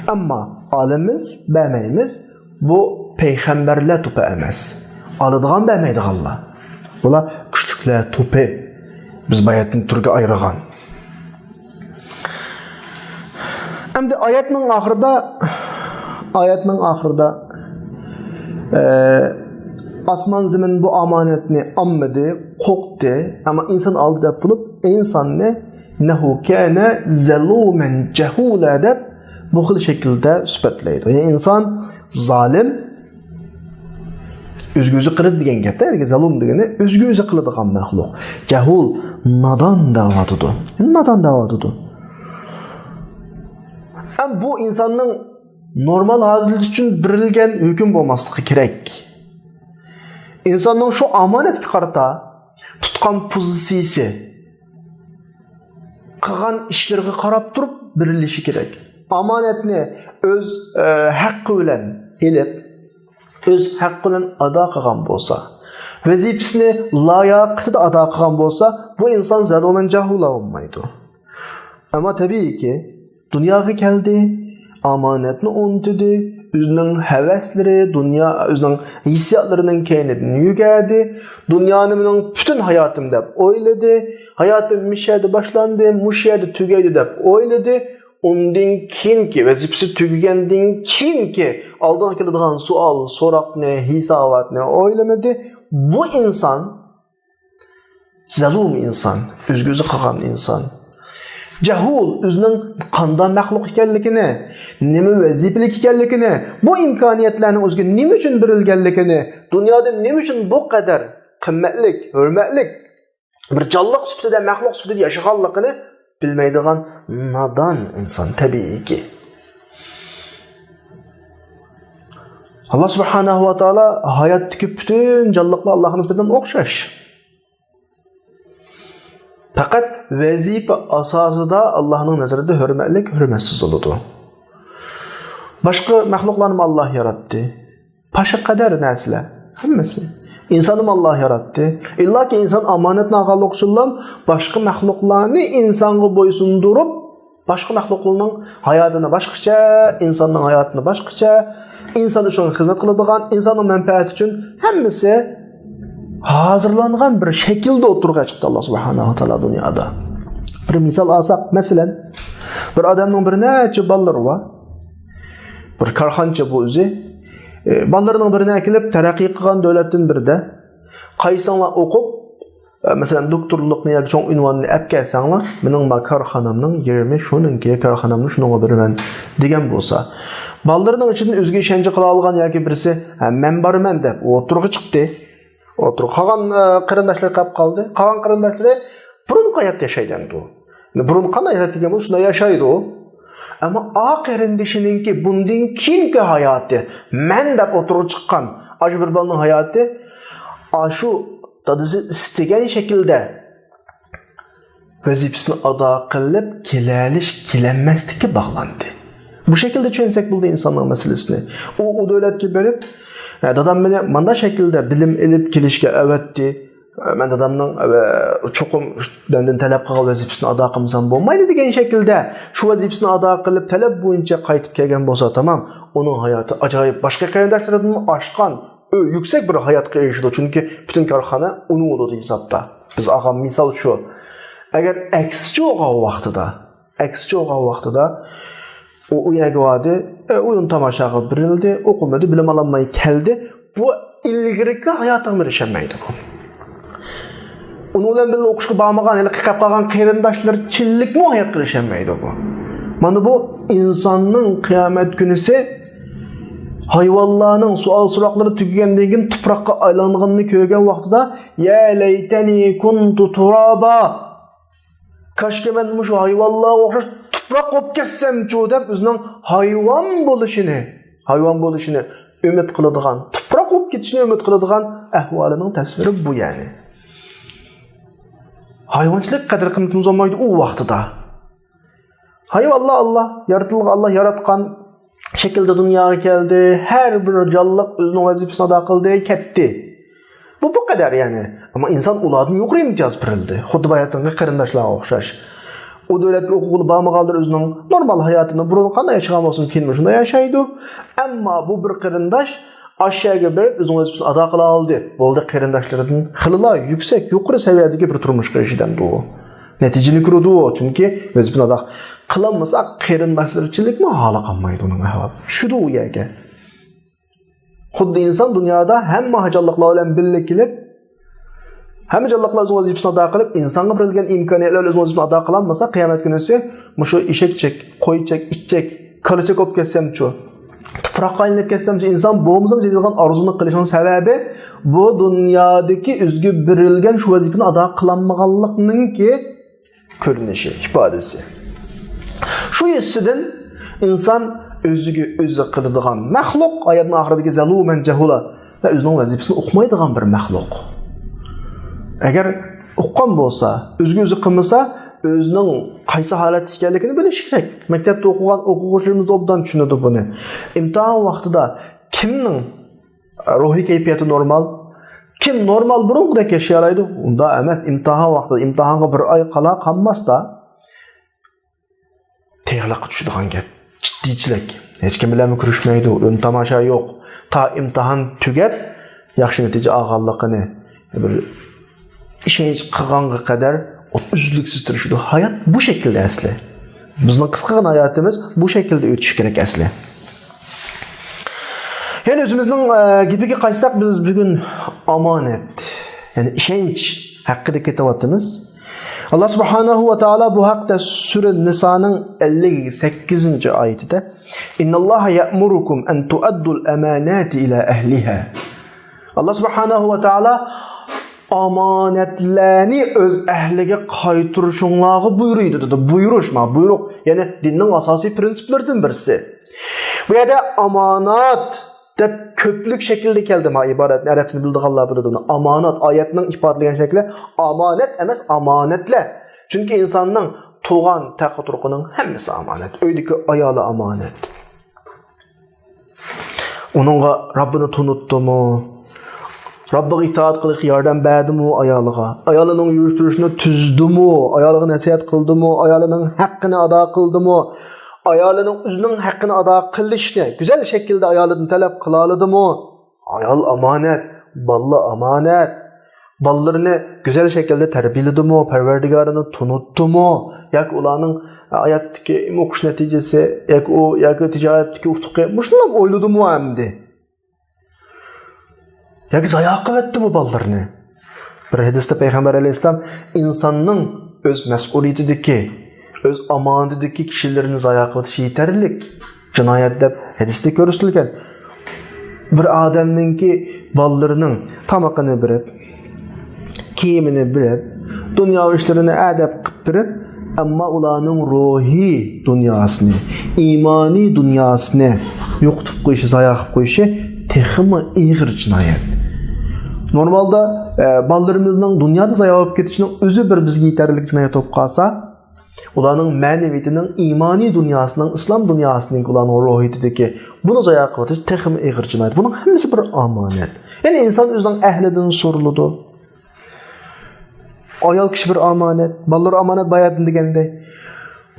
ئەمما ئالىمىز، بەرمەيمىز، بۇ پەيغەمبەرلەر توپى ئەمەس. ئالىدىغان، بەرمەيدىغانلار. بۇلار كۈچلۈكلەر توپى. بىز باياتىن تۈرگە ئايرىغان. ئەمدى ئايەتنىڭ ئاخىرىدا، ئايەتنىڭ ئاخىرىدا، ئە، ئاسمان زېمىن بۇ ئامانەتنى ئالمىدى، قوقتى، ئەمما ئىنسان ئالدى دەپ بولۇپ، ئىنساننى «ئىننەھۇ كانە زەلۇمەن جەھۇلا» دەپ بۇ خىل شەكىلدە سۈپەتلەيدۇ. يەنى ئىنسان زالىم، ئۆزىگە ئۆزى قىلىدۇ دېگەن گەپتە، يەنى زەلۇم دېگىنى ئۆزىگە ئۆزى قىلىدىغان مەخلۇق. جەھۇل، نادان دەۋاتىدۇ. نادان دەۋاتىدۇ. ئەم بۇ ئىنساننىڭ نورمال ھالىتى ئۈچۈن بېرىلگەن ھۆكۈم بولماسلىقى كېرەك. ئىنساننىڭ شۇ ئامانەتكە قارىتا تۇتقان پوزىتسىيىسى، قىلغان ئىشلىرىغا قاراپ تۇرۇپ بېرىلىشى كېرەك. ئامانەتنى ئۆز، ئە، ھەققى بىلەن ئېلىپ، ئۆز ھەققى بىلەن ئادا قىلغان بولسا، ۋەزىپىسىنى لاياقىتىدا ئادا قىلغان بولسا، بۇ ئىنسان زەلۇمەن جەھۇلا بولمايدۇ. ئەمما تەبىئىيكى، دۇنياغا كەلدى، ئامانەتنى ئۇنتۇدى، ئۆزىنىڭ ھەۋەسلىرى، دۇنيا، ئۆزىنىڭ ھېسسىياتلىرىنىڭ كەينىدىن يۈگۈردى، دۇنيانى مېنىڭ پۈتۈن ھاياتىم دەپ ئويلىدى، ھاياتىم مۇشۇ يەردە باشلاندى، مۇشۇ يەردە تۈگەيدۇ دەپ ئويلىدى، ئۇندىن كېيىنكى، ۋەزىپىسى تۈگىگەندىن كېيىنكى ئالدىغا كېلىدىغان سوئال، سوراقنى، ھېساباتنى ئويلىمىدى. بۇ ئىنسان زەلۇم ئىنسان، ئۆزىگە ئۆزى قىلغان ئىنسان. جەھۇل، ئۆزىنىڭ قانداق مەخلۇق ئىكەنلىكىنى، نېمە ۋەزىپىلىك ئىكەنلىكىنى، بۇ ئىمكانىيەتلەرنىڭ ئۆزىگە نېمە ئۈچۈن بېرىلگەنلىكىنى، دۇنيادا نېمە ئۈچۈن بۇ قەدەر قىممەتلىك، ھۆرمەتلىك، بىر جانلىق سۈپىتىدە، مەخلۇق سۈپىتىدە ياشىغانلىقىنى بىلمەيدىغان نادان ئىنسان تەبىئىيكى. ئاللا سۇبھانەھۇ ۋە تائالا ھاياتتىكى پۈتۈن جانلىقلار ئاللاغا نىسبەتەن ئوخشاش. پەقەت ۋەزىپە ئاساسىدا ئاللانىڭ نەزىرىدە ھۆرمەتلىك، ھۆرمەتسىز بولىدۇ. باشقا مەخلۇقلارنىمۇ ئاللا ياراتتى. پاشا قەدەر نەرسىلەر، ھەممىسى. ئىنساننىمۇ ئاللا ياراتتى. ئىللاكى ئىنسان ئامانەتنى ئالغانلىقى ئۈچۈنلا باشقا مەخلۇقلارنى ئىنسانغا بويسۇندۇرۇپ، باشقا مەخلۇقلارنىڭ ھاياتىنى باشقىچە، ئىنساننىڭ ھاياتىنى باشقىچە، ئىنسان ئۈچۈن خىزمەت قىلىدىغان، ئىنساننىڭ مەنپەئەتى ئۈچۈن ھەممىسى ھازىرلانغان بىر شەكىلدە ئوتتۇرىغا چىقتى ئاللا سۇبھانەھۇ ۋە تائالا دۇنيادا. بىر مىسال ئالساق، مەسىلەن، بىر ئادەمنىڭ بىر نەچچە بالىلىرى بار. بىر كارخانىچى بۇ ئۆزى. ئى، بالىلىرىنىڭ بىرىنى ئەكېلىپ، تەرەققىي قىلغان دۆلەتتىن بىرىدە، قايسىڭلار ئوقۇپ، ئە، مەسىلەن، دوكتورلۇقنى ياكى چوڭ ئۇنۋاننى ئەپ كەلسەڭلار، مېنىڭ ما كارخانامنىڭ يېرىمى شۇنىڭكى، كارخانامنى شۇنىڭغا بېرىمەن، دېگەن بولسا، بالىلىرىنىڭ ئىچىدىن ئۆزىگە ئىشەنچ قىلالىغان ياكى بىرسى، ھە، مەن بارىمەن دەپ ئوتتۇرىغا چىقتى. ئوتتۇرىغا قالغان، ئە، قېرىنداشلىرى قاپ قالدى. قالغان قېرىنداشلىرى بۇرۇنقى ھايات ياشايدۇ ئەمدى. بۇرۇن قانداق ياشايدىكەن بولسا، شۇنداق ياشايدۇ. ئەمما ئا قېرىندىشىنىڭكى بۇندىن كېيىنكى ھاياتى، مەن دەپ ئوتتۇرىغا چىققان ئاشۇ بىر بالىنىڭ ھاياتى ئاشۇ دادىسى ئىستىگەن شەكىلدە ۋەزىپىسىنى ئادا قىلىپ كېلەلىش، كېلەلمەسلىككە باغلاندى. بۇ شەكىلدە چۈشەنسەك بولدى ئىنساننىڭ مەسىلىسىنى. ئۇ، ئۇ دۆلەتكە بېرىپ، ھە، دادام مېنى مانداق شەكىلدە بىلىم ئېلىپ كېلىشكە ئەۋەتتى. مەن دادامنىڭ، ھە، چوقۇم مەندىن تەلەپ قىلغان ۋەزىپىسىنى ئادا قىلمىسام بولمايدۇ دېگەن شەكىلدە شۇ ۋەزىپىسىنى ئادا قىلىپ، تەلەپ بويىچە قايتىپ كەلگەن بولسا تامام، ئۇنىڭ ھاياتى ئاجايىپ باشقا قېرىنداشلىرىدىن ئاشقان، ئۆ-، يۈكسەك بىر ھاياتقا ئېرىشىدۇ. چۈنكى پۈتۈن كارخانا ئۇنىڭ ئۇلىدى ھېسابتا. بىز ئالغان مىسال شۇ. ئەگەر ئەكسىچە بولغان ۋاقتىدا، ئەكسىچە بولغان ۋاقتىدا ئۇ، ئۇ يەرگە باردى، ئە، ئويۇن تاماشاغا بېرىلدى، ئوقۇمىدى، بىلىم ئالالماي كەلدى. بۇ ئىلگىرىكى ھاياتىغىمۇ ئېرىشەلمەيدۇ بۇ. ئۇنىڭ بىلەن بىللە ئوقۇشقا بارمىغان، ھېلىقى قېلىپ قالغان قېرىنداشلىرىچىلىكمۇ ھاياتقا ئېرىشەلمەيدۇ بۇ. مانا بۇ ئىنساننىڭ قىيامەت كۈنىسى ھايۋانلارنىڭ سوئال-سوراقلىرى تۈگىگەندىن كېيىن تۇپراققا ئايلانغىنىنى كۆرگەن ۋاقتىدا، يا لەيتەنى كۇنتۇ تۇرابا. كاشكى مەن مۇشۇ ھايۋانلارغا ئوخشاش تۇپراق بولۇپ كەتسەمچۇ دەپ ئۆزىنىڭ ھايۋان بولۇشىنى، ھايۋان بولۇشىنى ئۈمىد قىلىدىغان، تۇپراق بولۇپ كېتىشىنى ئۈمىد قىلىدىغان ئەھۋالىنىڭ تەسۋىرى بۇ يەنى. ھايۋانچىلىق قەدىر-قىممىتىمىز بولمايدۇ ئۇ ۋاقتىدا. ھايۋانلار ئاللا، يارىتىلغان ئاللا ياراتقان شەكىلدە دۇنياغا كەلدى. ھەر بىر جانلىق ئۆزىنىڭ ۋەزىپىسىنى ئادا قىلدى، كەتتى. بۇ، بۇ قەدەر يەنى. ئەمما ئىنسان ئۇلاردىن يۇقىرى ئىمتىياز بېرىلدى. خۇددى باياتىنقى قېرىنداشلارغا ئوخشاش. ئۇ دۆلەتكە ئوقۇغىلى بارمىغانلار ئۆزىنىڭ نورمال ھاياتىنى بۇرۇن قانداق ياشىغان بولسۇن، كېيىنمۇ شۇنداق ياشايدۇ. ئەمما بۇ بىر قېرىنداش ئاشۇ يەرگە بېرىپ ئۆزىنىڭ ۋەزىپىسىنى ئادا قىلالىدى. بولدى، قېرىنداشلىرىدىن خېلىلا يۈكسەك، يۇقىرى سەۋىيەدىكى بىر تۇرمۇشقا ئېرىشىدۇ ئۇ. نەتىجىنى كۆرىدۇ، چۈنكى ۋەزىپىنى ئادا قىلالمىسا، قېرىنداشلىرىچىلىكمۇ ھالى قالمايدۇ ئۇنىڭ ئەھۋالى. چۈشىدۇ ئۇ يەرگە. خۇددى ئىنسان دۇنيادا ھەممە ھاجانلىقلار بىلەن بىللە كېلىپ، ھەممە جانلىقلار ئۆزىنىڭ ۋەزىپىسىنى ئادا قىلىپ، ئىنسانغا بېرىلگەن ئىمكانىيەتلەر ئۆزىنىڭ ۋەزىپىسىنى ئادا قىلالمىسا، قىيامەت كۈنىسى مۇشۇ ئېشەكچەك، قويچەك، ئىتچەك، كالىچەك بولۇپ كەتسەمچۇ، تۇپراققا ئايلىنىپ كەتسەمچۇ، ئىنسان بولمىسام دەيدىغان ئارزۇنى قىلىشنىڭ سەۋەبى، بۇ دۇنيادىكى ئۆزىگە بېرىلگەن شۇ ۋەزىپىنى ئادا قىلالمىغانلىقنىڭكى كۆرۈنۈشى، ئىپادىسى. شۇ يۈزىسىدىن ئىنسان ئۆزىگە ئۆزى قىلىدىغان مەخلۇق، ھاياتنىڭ ئاخىرىدىكى زەلۇمەن جەھۇلا ۋە ئۆزىنىڭ ۋەزىپىسىنى ئۇقمايدىغان بىر مەخلۇق. ئەگەر ئۇققان بولسا، ئۆزىگە ئۆزى قىلمىسا، ئۆزىنىڭ قايسى ھالەتتە ئىكەنلىكىنى بىلىشى كېرەك. مەكتەپتە ئوقۇغان ئوقۇغۇچىلىرىمىز ئوبدان چۈشىنىدۇ بۇنى. ئىمتىھان ۋاقتىدا كىمنىڭ روھىي كەيپىياتى نورمال. كىم نورمال بۇرۇنقىدەك ياشىيالايدۇ؟ ئۇنداق ئەمەس، ئىمتىھان ۋاقتىدا، ئىمتىھانغا بىر ئاي قالا قالماستا، تېغىلىققا چۈشىدىغان گەپ. جىددىيچىلىك. ھېچكىم بىلەنمۇ كۆرۈشمەيدۇ، ئۈن تاماشا يوق. تا ئىمتىھان تۈگەپ، ياخشى نەتىجە ئالغانلىقىنى بىر ئىشەنچ قىلغانغا قەدەر ئۈزلۈكسىز تىرىشىدۇ. ھايات بۇ شەكىلدە ئەسلى. بىزنىڭ قىسقىغىنا ھاياتىمىز بۇ شەكىلدە ئۆتۈشى كېرەك ئەسلى. يەنى ئۆزىمىزنىڭ، ئە، گېپىگە قايتساق، بىز بۈگۈن ئامانەت، يەنى ئىشەنچ ھەققىدە كېتىۋاتىمىز. ئاللا سۇبھانەھۇ ۋە تائالا بۇ ھەقتە سۈرە نىسانىڭ ئەللىك سەككىزىنچى ئايىتىدە، «ئىنناللاھە يەئمۇرۇكۇم ئەن تۇئەددۇل ئەماناتى ئىلە ئەھلىھا.» ئاللا سۇبھانەھۇ ۋە تائالا ئامانەتلەرنى ئۆز ئەھلىگە قايتۇرۇشۇڭلارغا بۇيرۇيدۇ، دېدى. بۇيرۇش، ما، بۇيرۇق، يەنى دىننىڭ ئاساسىي پرىنسىپلىرىدىن بىرسى. بۇ يەردە ئامانات دەپ كۆپلۈك شەكىلدە كەلدى، ما، ئىبارەتنى ئەرەب تىلىنى بىلىدىغانلار بىلىدۇ. ئامانات، ئايەتنىڭ ئىپادىلىگەن شەكلى ئامانەت ئەمەس، ئامانەتلەر. چۈنكى ئىنساننىڭ تۇغان تەقى-تۇرقىنىڭ ھەممىسى ئامانەت. ئۆيدىكى ئايالى ئامانەت. ئۇنىڭغا رەببىنى تونۇتتىمۇ؟ رەببىگە ئىتائەت قىلىشقا ياردەم بەردىمۇ ئايالىغا؟ ئايالىنىڭ يۈرۈش-تۇرۇشىنى تۈزدىمۇ؟ ئايالىغا نەسىھەت قىلدىمۇ؟ ئايالىنىڭ ھەققىنى ئادا قىلدىمۇ؟ ئايالىنىڭ ئۆزىنىڭ ھەققىنى ئادا قىلىشنى گۈزەل شەكىلدە ئايالىدىن تەلەپ قىلالىدىمۇ؟ ئايال ئامانەت، بالىلار ئامانەت. بالىلىرىنى گۈزەل شەكىلدە تەربىيەلىدىمۇ، پەرۋەردىگارىنى تونۇتتىمۇ؟ ياكى ئۇلارنىڭ ھاياتتىكى ئوقۇش نەتىجىسى، ياكى ئۇ، ياكى تىجارەتتىكى ئۇتۇقى، مۇشۇنىلا ئويلىدىمۇ ئەمدى؟ ياكى زايە قىلىۋەتتىمۇ بالىلىرىنى؟ بىر ھەدىستە پەيغەمبەر ئەلەيھىسسالام ئىنساننىڭ ئۆز مەسئۇلىيىتىدىكى، ئۆز ئامانىتىدىكى كىشىلىرىنى زايە قىلىۋېتىشى يېتەرلىك جىنايەت دەپ ھەدىستە كۆرسىتىلگەن. بىر ئادەمنىڭكى بالىلىرىنىڭ تامىقىنى بېرىپ، كىيىمىنى بېرىپ، دۇنياۋى ئىشلىرىنى ئەدەپ قىلىپ بېرىپ، ئەمما ئۇلارنىڭ روھىي دۇنياسىنى، ئىمانىي دۇنياسىنى يوقىتىپ قويۇشى، زايە قىلىپ قويۇشى تېخىمۇ ئېغىر جىنايەت. نورمالدا، ئە، بالىلىرىمىزنىڭ دۇنيادا زايا بولۇپ كېتىشىنىڭ ئۆزى بىر بىزگە يېتەرلىك جىنايەت بولۇپ قالسا، ئۇلارنىڭ مەنىۋىيىتىنىڭ، ئىمانىي دۇنياسىنىڭ، ئىسلام دۇنياسىنىڭ، ئۇلارنىڭ روھىيىتىدىكى بۇنى زايا قىلىۋېتىش تېخىمۇ ئېغىر جىنايەت. بۇنىڭ ھەممىسى بىر ئامانەت. يەنى ئىنسان ئۆزىنىڭ ئەھلىدىن سورىلىدۇ. ئايال كىشى بىر ئامانەت، بالىلار ئامانەت باياتىن دېگەندەك.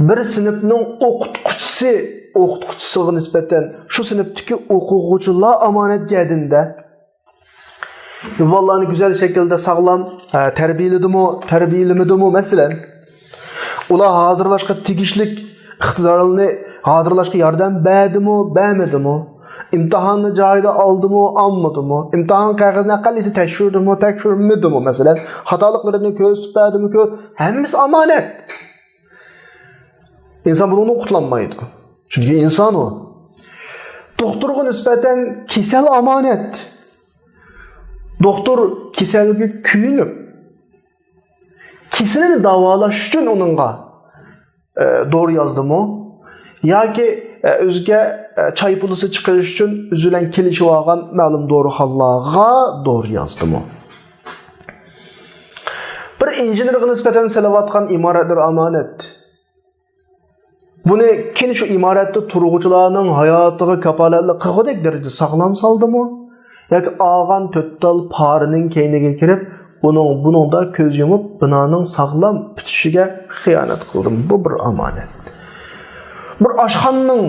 بىر سىنىپنىڭ ئوقۇتقۇچىسى، ئوقۇتقۇچىسىغا نىسبەتەن شۇ سىنىپتىكى ئوقۇغۇچىلار ئامانەت گەدىندە. بالىلارنى گۈزەل شەكىلدە ساغلام، ھە، تەربىيەلىدىمۇ، تەربىيەلىمىدىمۇ، مەسىلەن. ئۇلار ھازىرلاشقا تېگىشلىك ئىقتىدارلىرىنى ھازىرلاشقا ياردەم بەردىمۇ، بەرمىدىمۇ؟ ئىمتىھاننى جايىدا ئالدىمۇ، ئالمىدىمۇ؟ ئىمتىھان قەغىزىنى ئەقەللىسى تەكشۈردىمۇ، تەكشۈرمىدىمۇ؟ مەسىلەن، خاتالىقلىرىنى كۆرسىتىپ بەردىمۇ، كۆر-، ھەممىسى ئامانەت. ئىنسان بۇنىڭدىن قۇتۇلالمايدۇ. چۈنكى ئىنسان ئۇ. دوختۇرغا نىسبەتەن كېسەل ئامانەت. دوختۇر كېسەلگە كۆيۈنۈپ، كېسىلىنى داۋالاش ئۈچۈن ئۇنىڭغا، ئە، دورا يازدىمۇ؟ ياكى، ئە، ئۆزىگە، ئە، چاي پۇلىسى چىقىرىش ئۈچۈن ئۆزى بىلەن كېلىشىۋالغان مەلۇم دورىخانىلارغا دورا يازدىمۇ؟ بىر ئىنژېنېرغا نىسبەتەن سېلىۋاتقان ئىمارەتلىرى ئامانەت. بۇنى كېيىن شۇ ئىمارەتتە تۇرغۇچىلارنىڭ ھاياتىغا كاپالەتلىك قىلغۇدەك دەرىجىدە ساغلام سالدىمۇ؟ ياكى ئالغان تۆت تال پارىنىڭ كەينىگە كىرىپ، ئۇنىڭ بۇنىڭدا كۆز يۇمۇپ، بىنانىڭ ساغلام پۈتۈشىگە خىيانەت قىلدىمۇ؟ بۇ بىر ئامانەت. بىر ئاشخانىنىڭ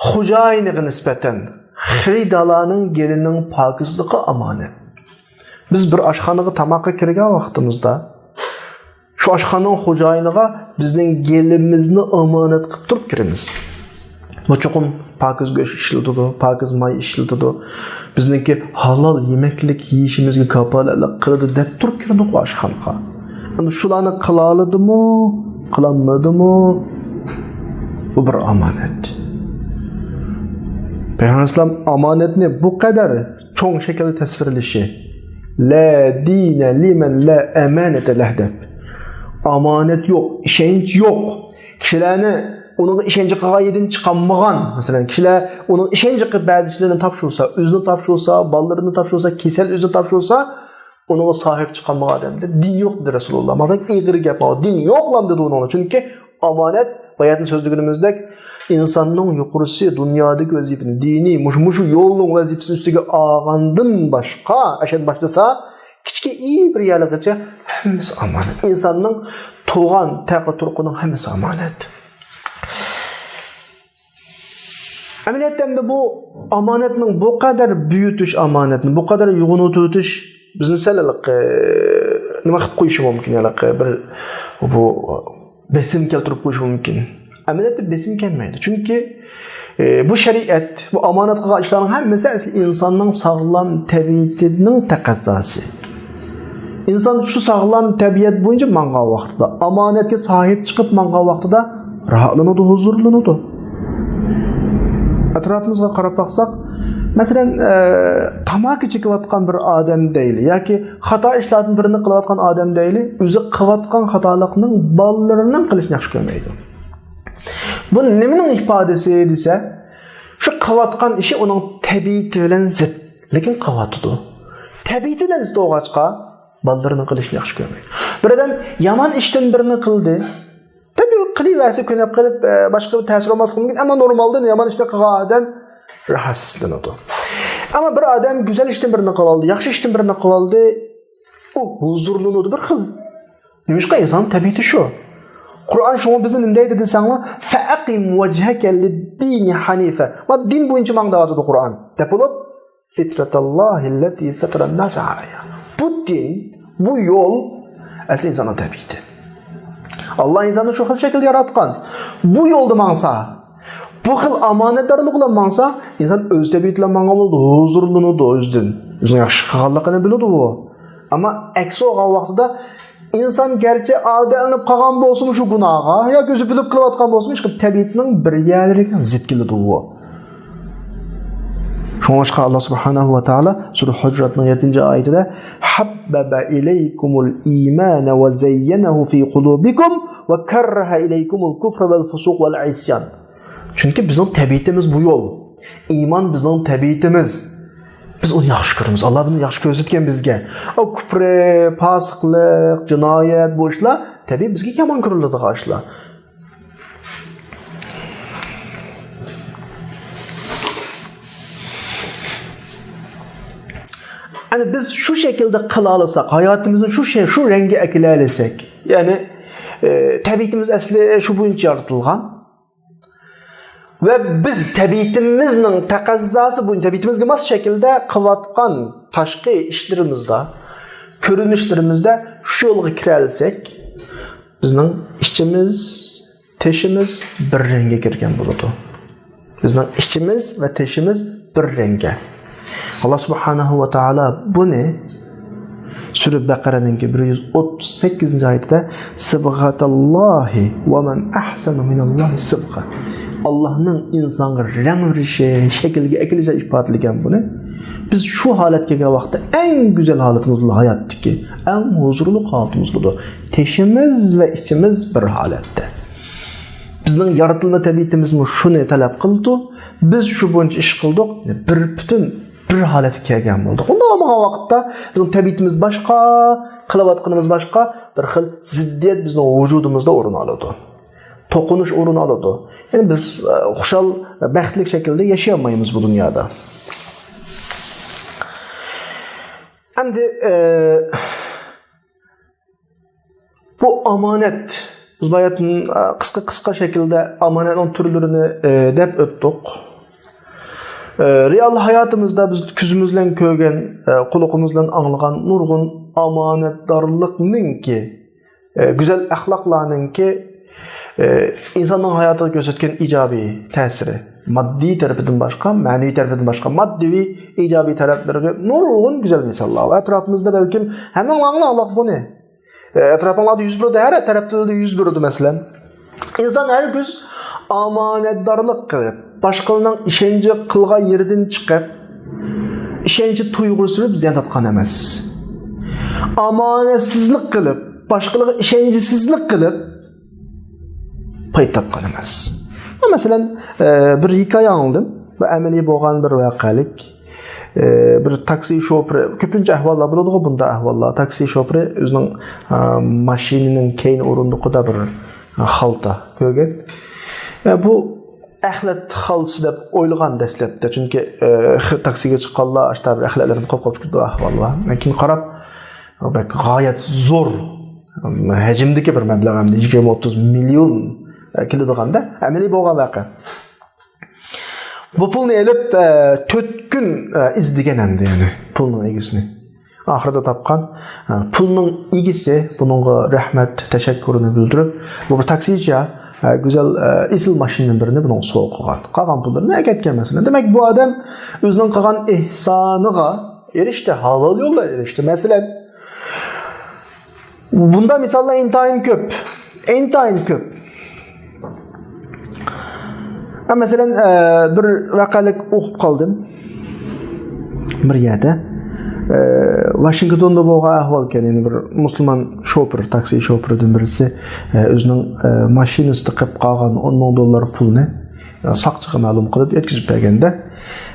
خوجايىنىغا نىسبەتەن خېرىدارلارنىڭ گېلىنىڭ پاكىزلىقى ئامانەت. بىز بىر ئاشخانىغا تاماققا كىرگەن ۋاقتىمىزدا، شۇ ئاشخانىنىڭ خوجايىنىغا بىزنىڭ گېلىمىزنى ئامانەت قىلىپ تۇرۇپ كىرىمىز. بۇ چوقۇم پاكىز گۆش ئىشلىتىدۇ، پاكىز ماي ئىشلىتىدۇ. بىزنىڭكى ھالال يېمەكلىك يېيىشىمىزگە كاپالەتلىك قىلىدۇ دەپ تۇرۇپ كىردۇق ئاشخانىغا. ئەمدى شۇلارنى قىلالىدىمۇ، قىلالمىدىمۇ؟ بۇ بىر ئامانەت. پەيغەمبەر ئەلەيھىسسالام ئامانەتنى بۇ قەدەر چوڭ شەكىلدە تەسۋىرلىشى، لا دىنە لىمەن لا ئەمانەتە لەھ دەپ. ئامانەت يوق، ئىشەنچ يوق. كىشىلەرنى ئۇنىڭغا ئىشەنچ قىلغان يېرىدىن چىقالمىغان. مەسىلەن، كىشىلەر ئۇنىڭ ئىشەنچ قىلىپ بەزى ئىشلىرىنى تاپشۇرسا، ئۆزىنى تاپشۇرسا، بالىلىرىنى تاپشۇرسا، كېسەل ئۆزىنى تاپشۇرسا، ئۇنىڭغا ساھىب چىقالمىغان ئادەمدە دىن يوق دېدى رەسۇلۇللا. مانا ئېغىر گەپ ئۇ. دىن يوق دەيدۇ ئۇنىڭغا. چۈنكى ئامانەت، باياتىن سۆزلىگىنىمىزدەك، ئىنساننىڭ يۇقىرىسى دۇنيادىكى ۋەزىپىنى، دىنىي، مۇشۇ، مۇشۇ يولنىڭ ۋەزىپىسىنى ئۈستىگە ئالغاندىن باشقا، ئەشەددىي باشلىسا، كىچىكى ئى بىر يەرلىكىچە ھەممىسى ئامانەت. ئىنساننىڭ تۇغان تەقى تۇرقىنىڭ ھەممىسى ئامانەت. ئەمەلىيەتتە ئەمدى بۇ ئامانەتنىڭ بۇ قەدەر بېيىتىش، ئامانەتنى بۇ قەدەر يوغىنىتىۋېتىش بىزنى سەل ھېلىقى نېمە قىلىپ قويۇشى مۇمكىن، ھېلىقى بىر بۇ بېسىم كەلتۈرۈپ قويۇشى مۇمكىن. ئەمەلىيەتتە بېسىم كەلمەيدۇ. چۈنكى، ئى، بۇ شەرىئەت، بۇ ئامانەت قىلغان ئىشلارنىڭ ھەممىسى ئەسلى ئىنساننىڭ ساغلام تەبىئىتىنىڭ تەقەززاسى. ئىنسان شۇ ساغلام تەبىئەت بويىچە ماڭغان ۋاقتىدا، ئامانەتكە ساھىب چىقىپ ماڭغان ۋاقتىدا راھەتلىنىدۇ، ھۇزۇرلىنىدۇ. ئەتراپىمىزغا قاراپ باقساق، مەسىلەن، ئە، تاماكا چېكىۋاتقان بىر ئادەم دەيلى ياكى خاتا ئىشلاردىن بىرىنى قىلىۋاتقان ئادەم دەيلى، ئۆزى قىلىۋاتقان خاتالىقنىڭ بالىلىرىنىڭ قىلىشىنى ياخشى كۆرمەيدۇ. بۇ نېمىنىڭ ئىپادىسى دېسە، شۇ قىلىۋاتقان ئىشى ئۇنىڭ تەبىئىتى بىلەن زىت، لېكىن قىلىۋاتىدۇ. تەبىئىتى بىلەن زىت بولغاچقا، بالىلىرىنىڭ قىلىشىنى ياخشى كۆرمەيدۇ. بىر ئادەم يامان ئىشتىن بىرنى قىلدى. تەبىئىي قىلىۋەرسە كۆنۈپ قېلىپ، ئە، باشقا بىر تەسىر بولماسلىقى مۇمكىن. ئەمما نورمالدا يامان ئىشنى قىلغان ئادەم راھەتسىزلىنىدۇ. ئەمما بىر ئادەم گۈزەل ئىشتىن بىرنى قىلىۋالدى، ياخشى ئىشتىن بىرنى قىلىۋالدى، ئۇ ھۇزۇرلىنىدۇ بىر خىل. نېمىشقا؟ ئىنساننىڭ تەبىئىتى شۇ. قۇرئان شۇڭا بىزنى نېمە دەيدۇ دېسەڭلار، فەئەقىم ۋەجھەكە لىددىنى ھەنىفە. ما دىن بويىچە ماڭ دەۋاتىدۇ قۇرئان. دەپ بولۇپ، فىترەتەللاھىللەتى فەتەرەنناسە ئەلەيھا. بۇ دىن، بۇ يول ئەسلى ئىنساننىڭ تەبىئىتى. ئاللا ئىنساننى شۇ خىل شەكىلدە ياراتقان. بۇ يولدا ماڭسا، بۇ خىل ئامانەتدارلىق بىلەن ماڭسا، ئىنسان ئۆز تەبىئىتى بىلەن ماڭغان بولىدۇ، ھۇزۇرلىنىدۇ ئۆزىدىن. ئۆزىنىڭ ياخشى قىلغانلىقىنى بىلىدۇ ئۇ. ئەمما ئەكسى بولغان ۋاقتىدا ئىنسان گەرچە ئادەتلىنىپ قالغان بولسىمۇ شۇ گۇناھقا، ياكى ئۆزى بىلىپ قىلىۋاتقان بولسىمۇ، ئىشقىلىپ تەبىئىتىنىڭ بىر يەرلىرىگە زىت كېلىدۇ ئۇ. شۇڭلاشقا ئاللا سۇبھانەھۇ ۋە تائالا سۈرە ھۇجراتنىڭ يەتتىنچى ئايىتىدە، حبب إليكم الإيمان وزينه في قلوبكم وكره إليكم الكفر والفسوق والعصيان. چۈنكى بىزنىڭ تەبىئىتىمىز بۇ يول. ئىمان بىزنىڭ تەبىئىتىمىز. بىز ئۇنى ياخشى كۆرىمىز. ئاللا بۇنى ياخشى كۆرسەتكەن بىزگە. ئۇ كۇپرى، پاسىقلىق، جىنايەت، بۇ ئىشلار تەبىئىي بىزگە يامان كۆرۈلىدىغان ئىشلار. ئەنە بىز شۇ شەكىلدە قىلالىساق، ھاياتىمىزنى شۇ شە-، شۇ رەڭگە ئەكېلەلىسەك، يەنى، ئە، تەبىئىتىمىز ئەسلى شۇ بويىچە يارىتىلغان. ۋە بىز تەبىئىتىمىزنىڭ تەقەززاسى بويىچە، تەبىئىتىمىزگە ماس شەكىلدە قىلىۋاتقان تاشقى ئىشلىرىمىزدا، كۆرۈنۈشلىرىمىزدە شۇ يولغا كىرەلىسەك، بىزنىڭ ئىچىمىز، تېشىمىز بىر رەڭگە كىرگەن بولىدۇ. بىزنىڭ ئىچىمىز ۋە تېشىمىز بىر رەڭگە. ئاللا سۇبھانەھۇ ۋە تائالا بۇنى سۈرە بەقەرەنىڭكى بىر يۈز ئوتتۇز سەككىزىنچى ئايىتىدە، «سىبغەتاللاھى ۋە مەن ئەھسەنۇ مىنەللاھى سىبغە.» ئاللانىڭ ئىنسانغا رەڭ بېرىشى، شەكىلگە ئەكېلىشى ئىپادىلىگەن بۇنى. بىز شۇ ھالەتكە كەلگەن ۋاقىتتا ئەڭ گۈزەل ھالىتىمىز بولىدۇ، ھاياتتىكى ئەڭ ھۇزۇرلۇق ھالىتىمىز بولىدۇ. تېشىمىز ۋە ئىچىمىز بىر ھالەتتە. بىزنىڭ يارىتىلما تەبىئىتىمىزمۇ شۇنى تەلەپ قىلىدۇ. بىز شۇ بويىچە ئىش قىلدۇق، بىر پۈتۈن، بىر ھالەتكە كەلگەن بولدۇق. ئۇنداق بولمىغان ۋاقىتتا بىزنىڭ تەبىئىتىمىز باشقا، قىلىۋاتقىنىمىز باشقا، بىر خىل زىددىيەت بىزنىڭ ۋۇجۇدىمىزدا ئورۇن ئالىدۇ. توقۇنۇش ئورۇن ئالىدۇ. يەنى بىز، ئە، خۇشال، بەختلىك شەكىلدە ياشىيالمايمىز بۇ دۇنيادا. ئەمدى، ئە، بۇ ئامانەت. بىز باياتىن، ئە، قىسقا، قىسقا شەكىلدە ئامانەتنىڭ تۈرلىرىنى، ئە، دەپ ئۆتتۇق. ئە، رېئال ھاياتىمىزدا بىز كۆزىمىز بىلەن كۆرگەن، ئە، قۇلىقىمىز بىلەن ئاڭلىغان نۇرغۇن ئامانەتدارلىقنىڭكى، ئە، گۈزەل ئەخلاقلارنىڭكى، ئە، ئىنساننىڭ ھاياتىغا كۆرسەتكەن ئىجابىي تەسىرى. ماددىي تەرىپىدىن باشقا، مەنىۋى تەرىپىدىن باشقا، ماددىي ئىجابىي تەرەپلىرىگە نۇرغۇن گۈزەل مىساللار. ئەتراپىمىزدا بەلكىم ھەممىڭلارغا ئاڭلاق بۇنى. ئەتراپىڭلاردا يۈز بېرىدۇ، ھەر تەرەپتە يۈز بېرىدۇ، مەسىلەن. ئىنسان ھەرگىز ئامانەتدارلىق قىلىپ، باشقىلارنىڭ ئىشەنچى قىلغان يېرىدىن چىقىپ، ئىشەنچى تۇيغۇسى بىلەن زىيان تارتقان ئەمەس. ئامانەتسىزلىك قىلىپ، باشقىلارغا ئىشەنچسىزلىك قىلىپ، پايدا تاپقان ئەمەس. مەسىلەن، ئە، بىر ھېكايە ئاڭلىدىم. بۇ ئەمەلىي بولغان بىر ۋەقەلىك. ئە، بىر تاكسى شوپۇرى، كۆپىنچە ئەھۋاللار بولىدىغۇ بۇنداق ئەھۋاللار. تاكسى شوپۇرى ئۆزىنىڭ، ئە، ماشىنىنىڭ كەينى ئورۇندۇقىدا بىر، ئە، خالتا كۆرگەن. ئە، بۇ ئەخلەت خالتىسى دەپ ئويلىغان دەسلەپتە. چۈنكى، ئە، خ-، تاكسىغا چىققانلار ئاشتا بىر ئەخلەتلەرنى قوپقاپ چىقىدۇ ئەھۋاللار. لېكىن قاراپ، بەك غايەت زور، ھەجىمدىكى بىر مەبلەغ، ئەمدى يىگىرمە ئوتتۇز مىليون، ئە، كېلىدىغاندا ئەمەلىي بولغان ۋەقە. بۇ پۇلنى ئېلىپ، ئە، تۆت كۈن، ئە، ئىزدىگەن ئەمدى، يەنى پۇلنىڭ ئىگىسىنى. ئاخىرىدا تاپقان. ئە، پۇلنىڭ ئىگىسى بۇنىڭغا رەھمەت، تەشەككۈرىنى بىلدۈرۈپ، بۇ بىر تاكسىچى، ئە، گۈزەل، ئە، ئېسىل ماشىنىدىن بىرنى بۇنىڭغا سوۋغا قىلغان. قالغان پۇللىرىنى ئەكەتكەن، مەسىلەن. دېمەك، بۇ ئادەم ئۆزىنىڭ قىلغان ئېھسانىغا ئېرىشتى، ھالال يولدا ئېرىشتى. مەسىلەن، بۇنداق مىساللار ئىنتايىن كۆپ. ئىنتايىن كۆپ. ھە، مەسىلەن، ئە، بىر ۋەقەلىك ئوقۇپ قالدىم. بىر يەردە، ئە، ۋاشىنگتوندا بولغان ئەھۋالكەن، يەنى بىر مۇسۇلمان شوپۇر، تاكسى شوپۇرىدىن بىرسى، ئە، ئۆزىنىڭ، ئە، ماشىنىسىدا قېلىپ قالغان ئون مىڭ دوللار پۇلنى، ئە، ساقچىغا مەلۇم قىلىپ يەتكۈزۈپ بەرگەندە،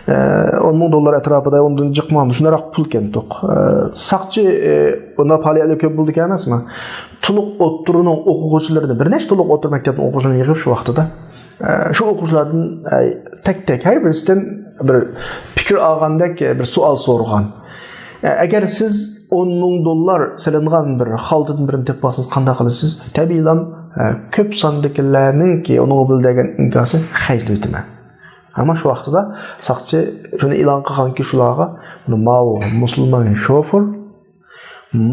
ئە، ئون مىڭ دوللار ئەتراپىدا، ئۇندىن جىقمامدۇ، شۇنداقراق پۇلكەن توق. ئە، ساقچى، ئە، ئۇنداق پائالىيەتلەر كۆپ بولىدىكەن ئەمەسمۇ؟ تولۇق ئوتتۇرىنىڭ ئوقۇغۇچىلىرىنى، بىر نەچچە تولۇق ئوتتۇرا مەكتەپنىڭ ئوقۇغۇچىلىرىنى يىغىپ شۇ ۋاقتىدا، ئە، شۇ ئوقۇغۇچىلاردىن، ئە، تەك-تەك ھەر بىرسىدىن بىر پىكىر ئالغاندەك، ئە، بىر سوئال سورىغان. ئە، ئەگەر سىز ئون مىڭ دوللار سېلىنغان بىر خالتىدىن بىرنى تېپىپ ئالسىڭىز، قانداق قىلىسىز؟ تەبىئىيلا، ئە، كۆپ ساندىكىلەرنىڭكى ئۇنىڭغا بولىدىغان ئىنكاسى خەجلىۋېتىمەن. ئەمما شۇ ۋاقتىدا ساقچى شۇنى ئېلان قىلغانكى شۇلارغا، ماۋۇ مۇسۇلمان شوفۇر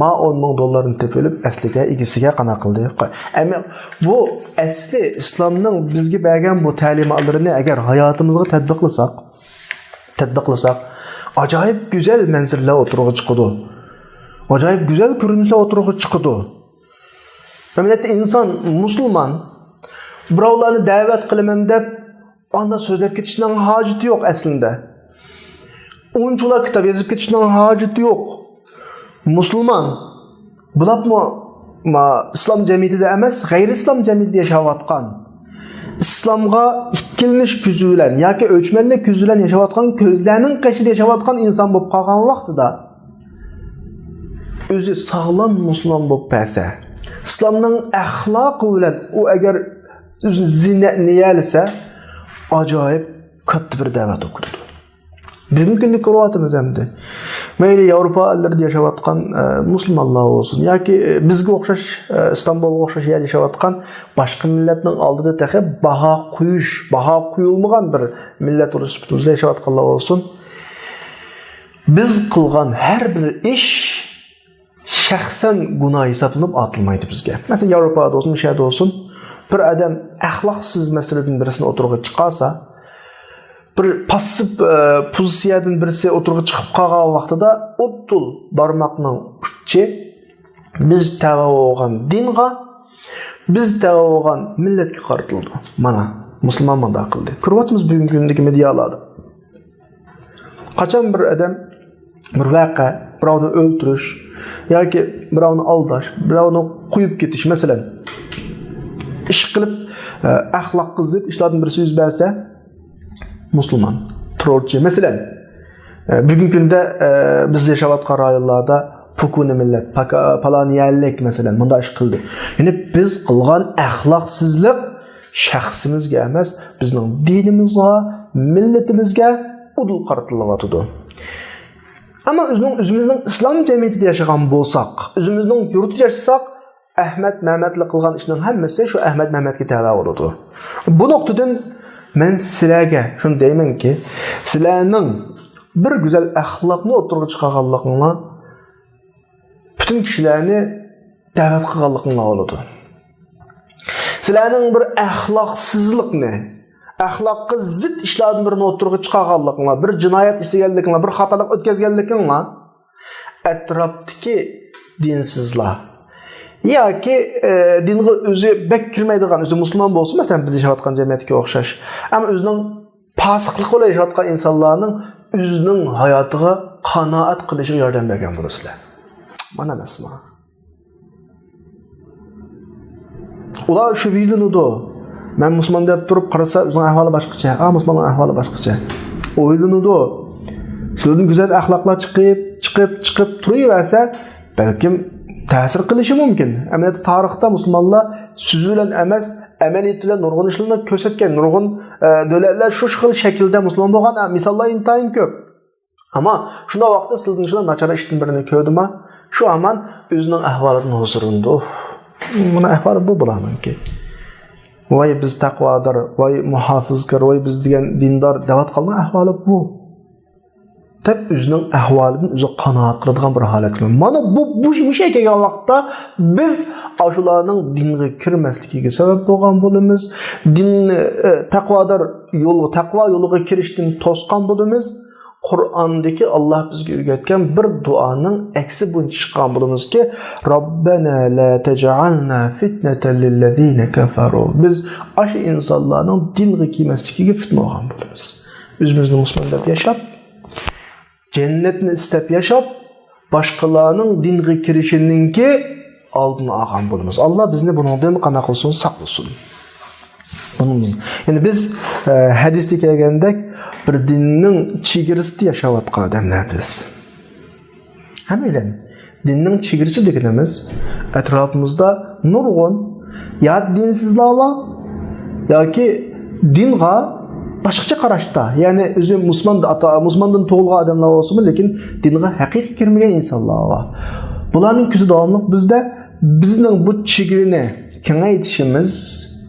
ما ئون مىڭ دوللارنى تېپىۋېلىپ، ئەسلىگە، ئىگىسىگە قانداق قىلدى؟ ئەمما بۇ ئەسلى ئىسلامنىڭ بىزگە بەرگەن بۇ تەلىماتلىرىنى ئەگەر ھاياتىمىزغا تەتبىقلىساق، تەتبىقلىساق، ئاجايىپ گۈزەل مەنزىرىلەر ئوتتۇرىغا چىقىدۇ. ئاجايىپ گۈزەل كۆرۈنۈشلەر ئوتتۇرىغا چىقىدۇ. ئەمەلىيەتتە ئىنسان مۇسۇلمان، بىراۋلارنى دەۋەت قىلىمەن دەپ ئانداق سۆزلەپ كېتىشنىڭ ھاجىتى يوق ئەسلىندە. ئۇنچىۋالا كىتاب يېزىپ كېتىشنىڭ ھاجىتى يوق. مۇسۇلمان، بولۇپمۇ، ما، ئىسلام جەمئىيىتىدە ئەمەس، غەيرىي ئىسلام جەمئىيىتىدە ياشاۋاتقان، ئىسلامغا ئىككىلىنىش كۆزى بىلەن ياكى ئۆچمەنلىك كۆزى بىلەن ياشاۋاتقان، كۆزلەرنىڭ قېشىدا ياشاۋاتقان ئىنسان بولۇپ قالغان ۋاقتىدا، ئۆزى ساغلام مۇسۇلمان بولۇپ بەرسە، ئىسلامنىڭ ئەخلاقى بىلەن ئۇ ئەگەر ئۆزىنى زىننەتنى يېيەلىسە، ئاجايىپ كاتتا بىر دەۋەت ئوقۇيدۇ. بۈگۈنكى كۈندە كۆرۈۋاتىمىز ئەمدى. مەيلى ياۋروپا ئەللىرىدە ياشاۋاتقان، ئە، مۇسۇلمانلار بولسۇن ياكى، ئە، بىزگە ئوخشاش، ئە، ئىستانبۇلغا ئوخشاش يەردە ياشاۋاتقان باشقا مىللەتنىڭ ئالدىدا تېخى باھا قويۇش، باھا قويۇلمىغان بىر مىللەت بولۇش سۈپىتىمىزدە ياشاۋاتقانلار بولسۇن. بىز قىلغان ھەر بىر ئىش شەخسەن گۇناھ ھېسابلىنىپ ئاتىلمايدۇ بىزگە. مەسىلەن، ياۋروپادا بولسۇن، مۇشۇ يەردە بولسۇن، بىر ئادەم ئەخلاقسىز مەسىلىدىن بىرسىنى ئوتتۇرىغا چىقارسا، بىر پاسسىپ، ئە، پوزىتسىيەدىن بىرسى ئوتتۇرىغا چىقىپ قالغان ۋاقتىدا ئۇدۇل بارماقنىڭ ئۇچى بىز تەۋە بولغان دىنغا، بىز تەۋە بولغان مىللەتكە قارىتىلىدۇ. مانا، مۇسۇلمان مۇنداق قىلدى. كۆرۈۋاتىمىز بۈگۈنكى كۈندىكى مېدىيالاردا. قاچان بىر ئادەم بىر ۋەقە، بىراۋنى ئۆلتۈرۈش ياكى بىراۋنى ئالداش، بىراۋنى قويۇپ كېتىش، مەسىلەن، ئىش قىلىپ، ئە، ئەخلاققا زىت ئىشلاردىن بىرسى يۈز بەرسە، مۇسۇلمان، تېررورچى. مەسىلەن، ئە، بۈگۈنكى كۈندە، ئە، بىز ياشاۋاتقان رايونلاردا پوكۇنى مىللەت، پاكا-، پالان يەرلىك، مەسىلەن، مۇنداق ئىش قىلدى. يەنى بىز قىلغان ئەخلاقسىزلىق شەخسىمىزگە ئەمەس، بىزنىڭ دىنىمىزغا، مىللىتىمىزگە ئۇدۇل قارىتىلىۋاتىدۇ. ئەمما ئۆزىنىڭ، ئۆزىمىزنىڭ ئىسلام جەمئىيىتىدە ياشىغان بولساق، ئۆزىمىزنىڭ يۇرتىدا ياشىساق، ئەھمەد مەمەتلەر قىلغان ئىشنىڭ ھەممىسى شۇ ئەھمەد مەمەتكە تەۋە بولىدۇ. بۇ نۇقتىدىن مەن سىلەرگە شۇنى دەيمەنكى، سىلەرنىڭ بىر گۈزەل ئەخلاقنى ئوتتۇرىغا چىقارغانلىقىڭلار پۈتۈن كىشىلەرنى دەۋەت قىلغانلىقىڭلار بولىدۇ. سىلەرنىڭ بىر ئەخلاقسىزلىقنى، ئەخلاققا زىت ئىشلاردىن بىرىنى ئوتتۇرىغا چىقارغانلىقىڭلار، بىر جىنايەت ئىشلىگەنلىكىڭلار، بىر خاتالىق ئۆتكۈزگەنلىكىڭلار ئەتراپتىكى دىنسىزلار ياكى، ئە، دىنغا ئۆزى بەك كىرمەيدىغان، ئۆزى مۇسۇلمان بولسا، مەسىلەن، بىز ياشاۋاتقان جەمئىيەتتىكى ئوخشاش، ئەمما ئۆزىنىڭ پاسىقلىق بىلەن ياشاۋاتقان ئىنسانلارنىڭ ئۆزىنىڭ ھاياتىغا قانائەت قىلىشىغا ياردەم بەرگەن بولىسىلەر. مانا ئەمەسمۇ؟ ئۇلار شۈبھىلىنىدۇ. مەن مۇسۇلمان دەپ تۇرۇپ قارىسا، ئۆزىنىڭ ئەھۋالى باشقىچە. ئا، مۇسۇلماننىڭ ئەھۋالى باشقىچە. ئويلىنىدۇ. سىلىدىن گۈزەل ئەخلاقلار چىقىپ، چىقىپ، چىقىپ تۇرۇۋەرسە، بەلكىم تەسىر قىلىشى مۇمكىن. ئەمەلىيەتتە تارىختا مۇسۇلمانلار سۆزى بىلەن ئەمەس، ئەمەلىيىتى بىلەن نۇرغۇن ئىشلارنى كۆرسەتكەن، نۇرغۇن، ئە، دۆلەتلەر شۇ خىل شەكىلدە مۇسۇلمان بولغان، ئە، مىساللار ئىنتايىن كۆپ. ئەمما شۇنداق ۋاقىتتا سىلىدىن شۇنداق ناچار ئىشتىن بىرىنى كۆردىما، شۇ ھامان ئۆزىنىڭ ئەھۋالىدىن ھۇزۇرلىنىدۇ. ئۇھ، مانا ئەھۋالى بۇ بۇلارنىڭكى. ۋاي بىز تەقۋادار، ۋاي مۇھاپىزكار، ۋاي بىز دېگەن دىندار دەۋاتقانلارنىڭ ئەھۋالى بۇ. دەپ ئۆزىنىڭ ئەھۋالىدىن ئۆزى قانائەت قىلىدىغان بىر ھالەتكە. مانا بۇ، بۇ، مۇشۇ يەرگە كەلگەن ۋاقىتتا بىز ئاشۇلارنىڭ دىنغا كىرمەسلىكىگە سەۋەب بولغان بولىمىز. دىن، ئە، تەقۋادار يولغا، تەقۋا يولىغا كىرىشتىن توسقان بولىمىز. قۇرئاندىكى ئاللا بىزگە ئۆگەتكەن بىر دۇئانىڭ ئەكسى بويىچە چىققان بولىمىزكى، رەببەنا لا تەجئەلنا فىتنەتەن لىللەزىنە كەفەرۇ. بىز ئاشۇ ئىنسانلارنىڭ دىنغا كىرمەسلىكىگە فىتنە بولغان بولىمىز. ئۆزىمىزنى مۇسۇلمان دەپ ياشاپ، جەننەتنى ئىستەپ ياشاپ، باشقىلارنىڭ دىنغا كىرىشىنىڭكى ئالدىنى ئالغان بولىمىز. ئاللا بىزنى بۇنىڭدىن قانداق قىلسۇن؟ ساقلىسۇن. بۇنىڭ، يەنى بىز، ئە، ھەدىستە كەلگەندەك بىر دىننىڭ چېگرىسىدا ياشاۋاتقان ئادەملەر بىز. ھەممەيلەن دىننىڭ چېگرىسى دېگىنىمىز ئەتراپىمىزدا نۇرغۇن يا دىنسىزلار بار، ياكى دىنغا باشقىچە قاراشتا، يەنى ئۆزى مۇسۇلمان ئاتا، مۇسۇلماندىن تۇغۇلغان ئادەملەر بولسىمۇ، لېكىن دىنغا ھەقىقىي كىرمىگەن ئىنسانلار بار. بۇلارنىڭ كۆزى داۋاملىق بىزدە، بىزنىڭ بۇ چېگرىنى كېڭەيتىشىمىز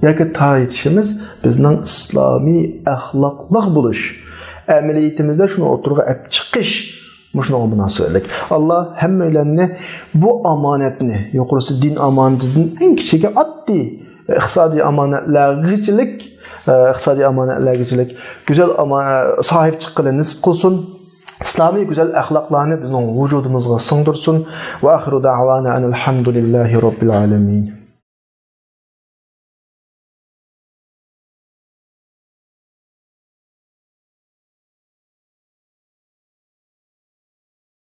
ياكى تارىيتىشىمىز بىزنىڭ ئىسلامىي ئەخلاقلىق بولۇش، ئەمەلىيىتىمىزدە شۇنى ئوتتۇرىغا ئەپ چىقىش، مۇشۇنىڭغا مۇناسىۋەتلىك. ئاللا ھەممەيلەننى بۇ ئامانەتنى، يۇقىرىسى دىن ئامانىتىدىن ئەڭ كىچىكى ئاددىي ئىقتىسادىي ئامانەتلەرگىچىلىك، ئىقتىسادىي ئامانەتلەرگىچىلىك گۈزەل ئاما-، ساھىب چىققىلى نېسىپ قىلسۇن. ئىسلامىي گۈزەل ئەخلاقلارنى بىزنىڭ ۋۇجۇدىمىزغا سىڭدۈرسۇن. ۋە ئاخىرۇ دەئۋانا ئەنىل ھەمدۇلىللاھى رەببىل ئالەمىن.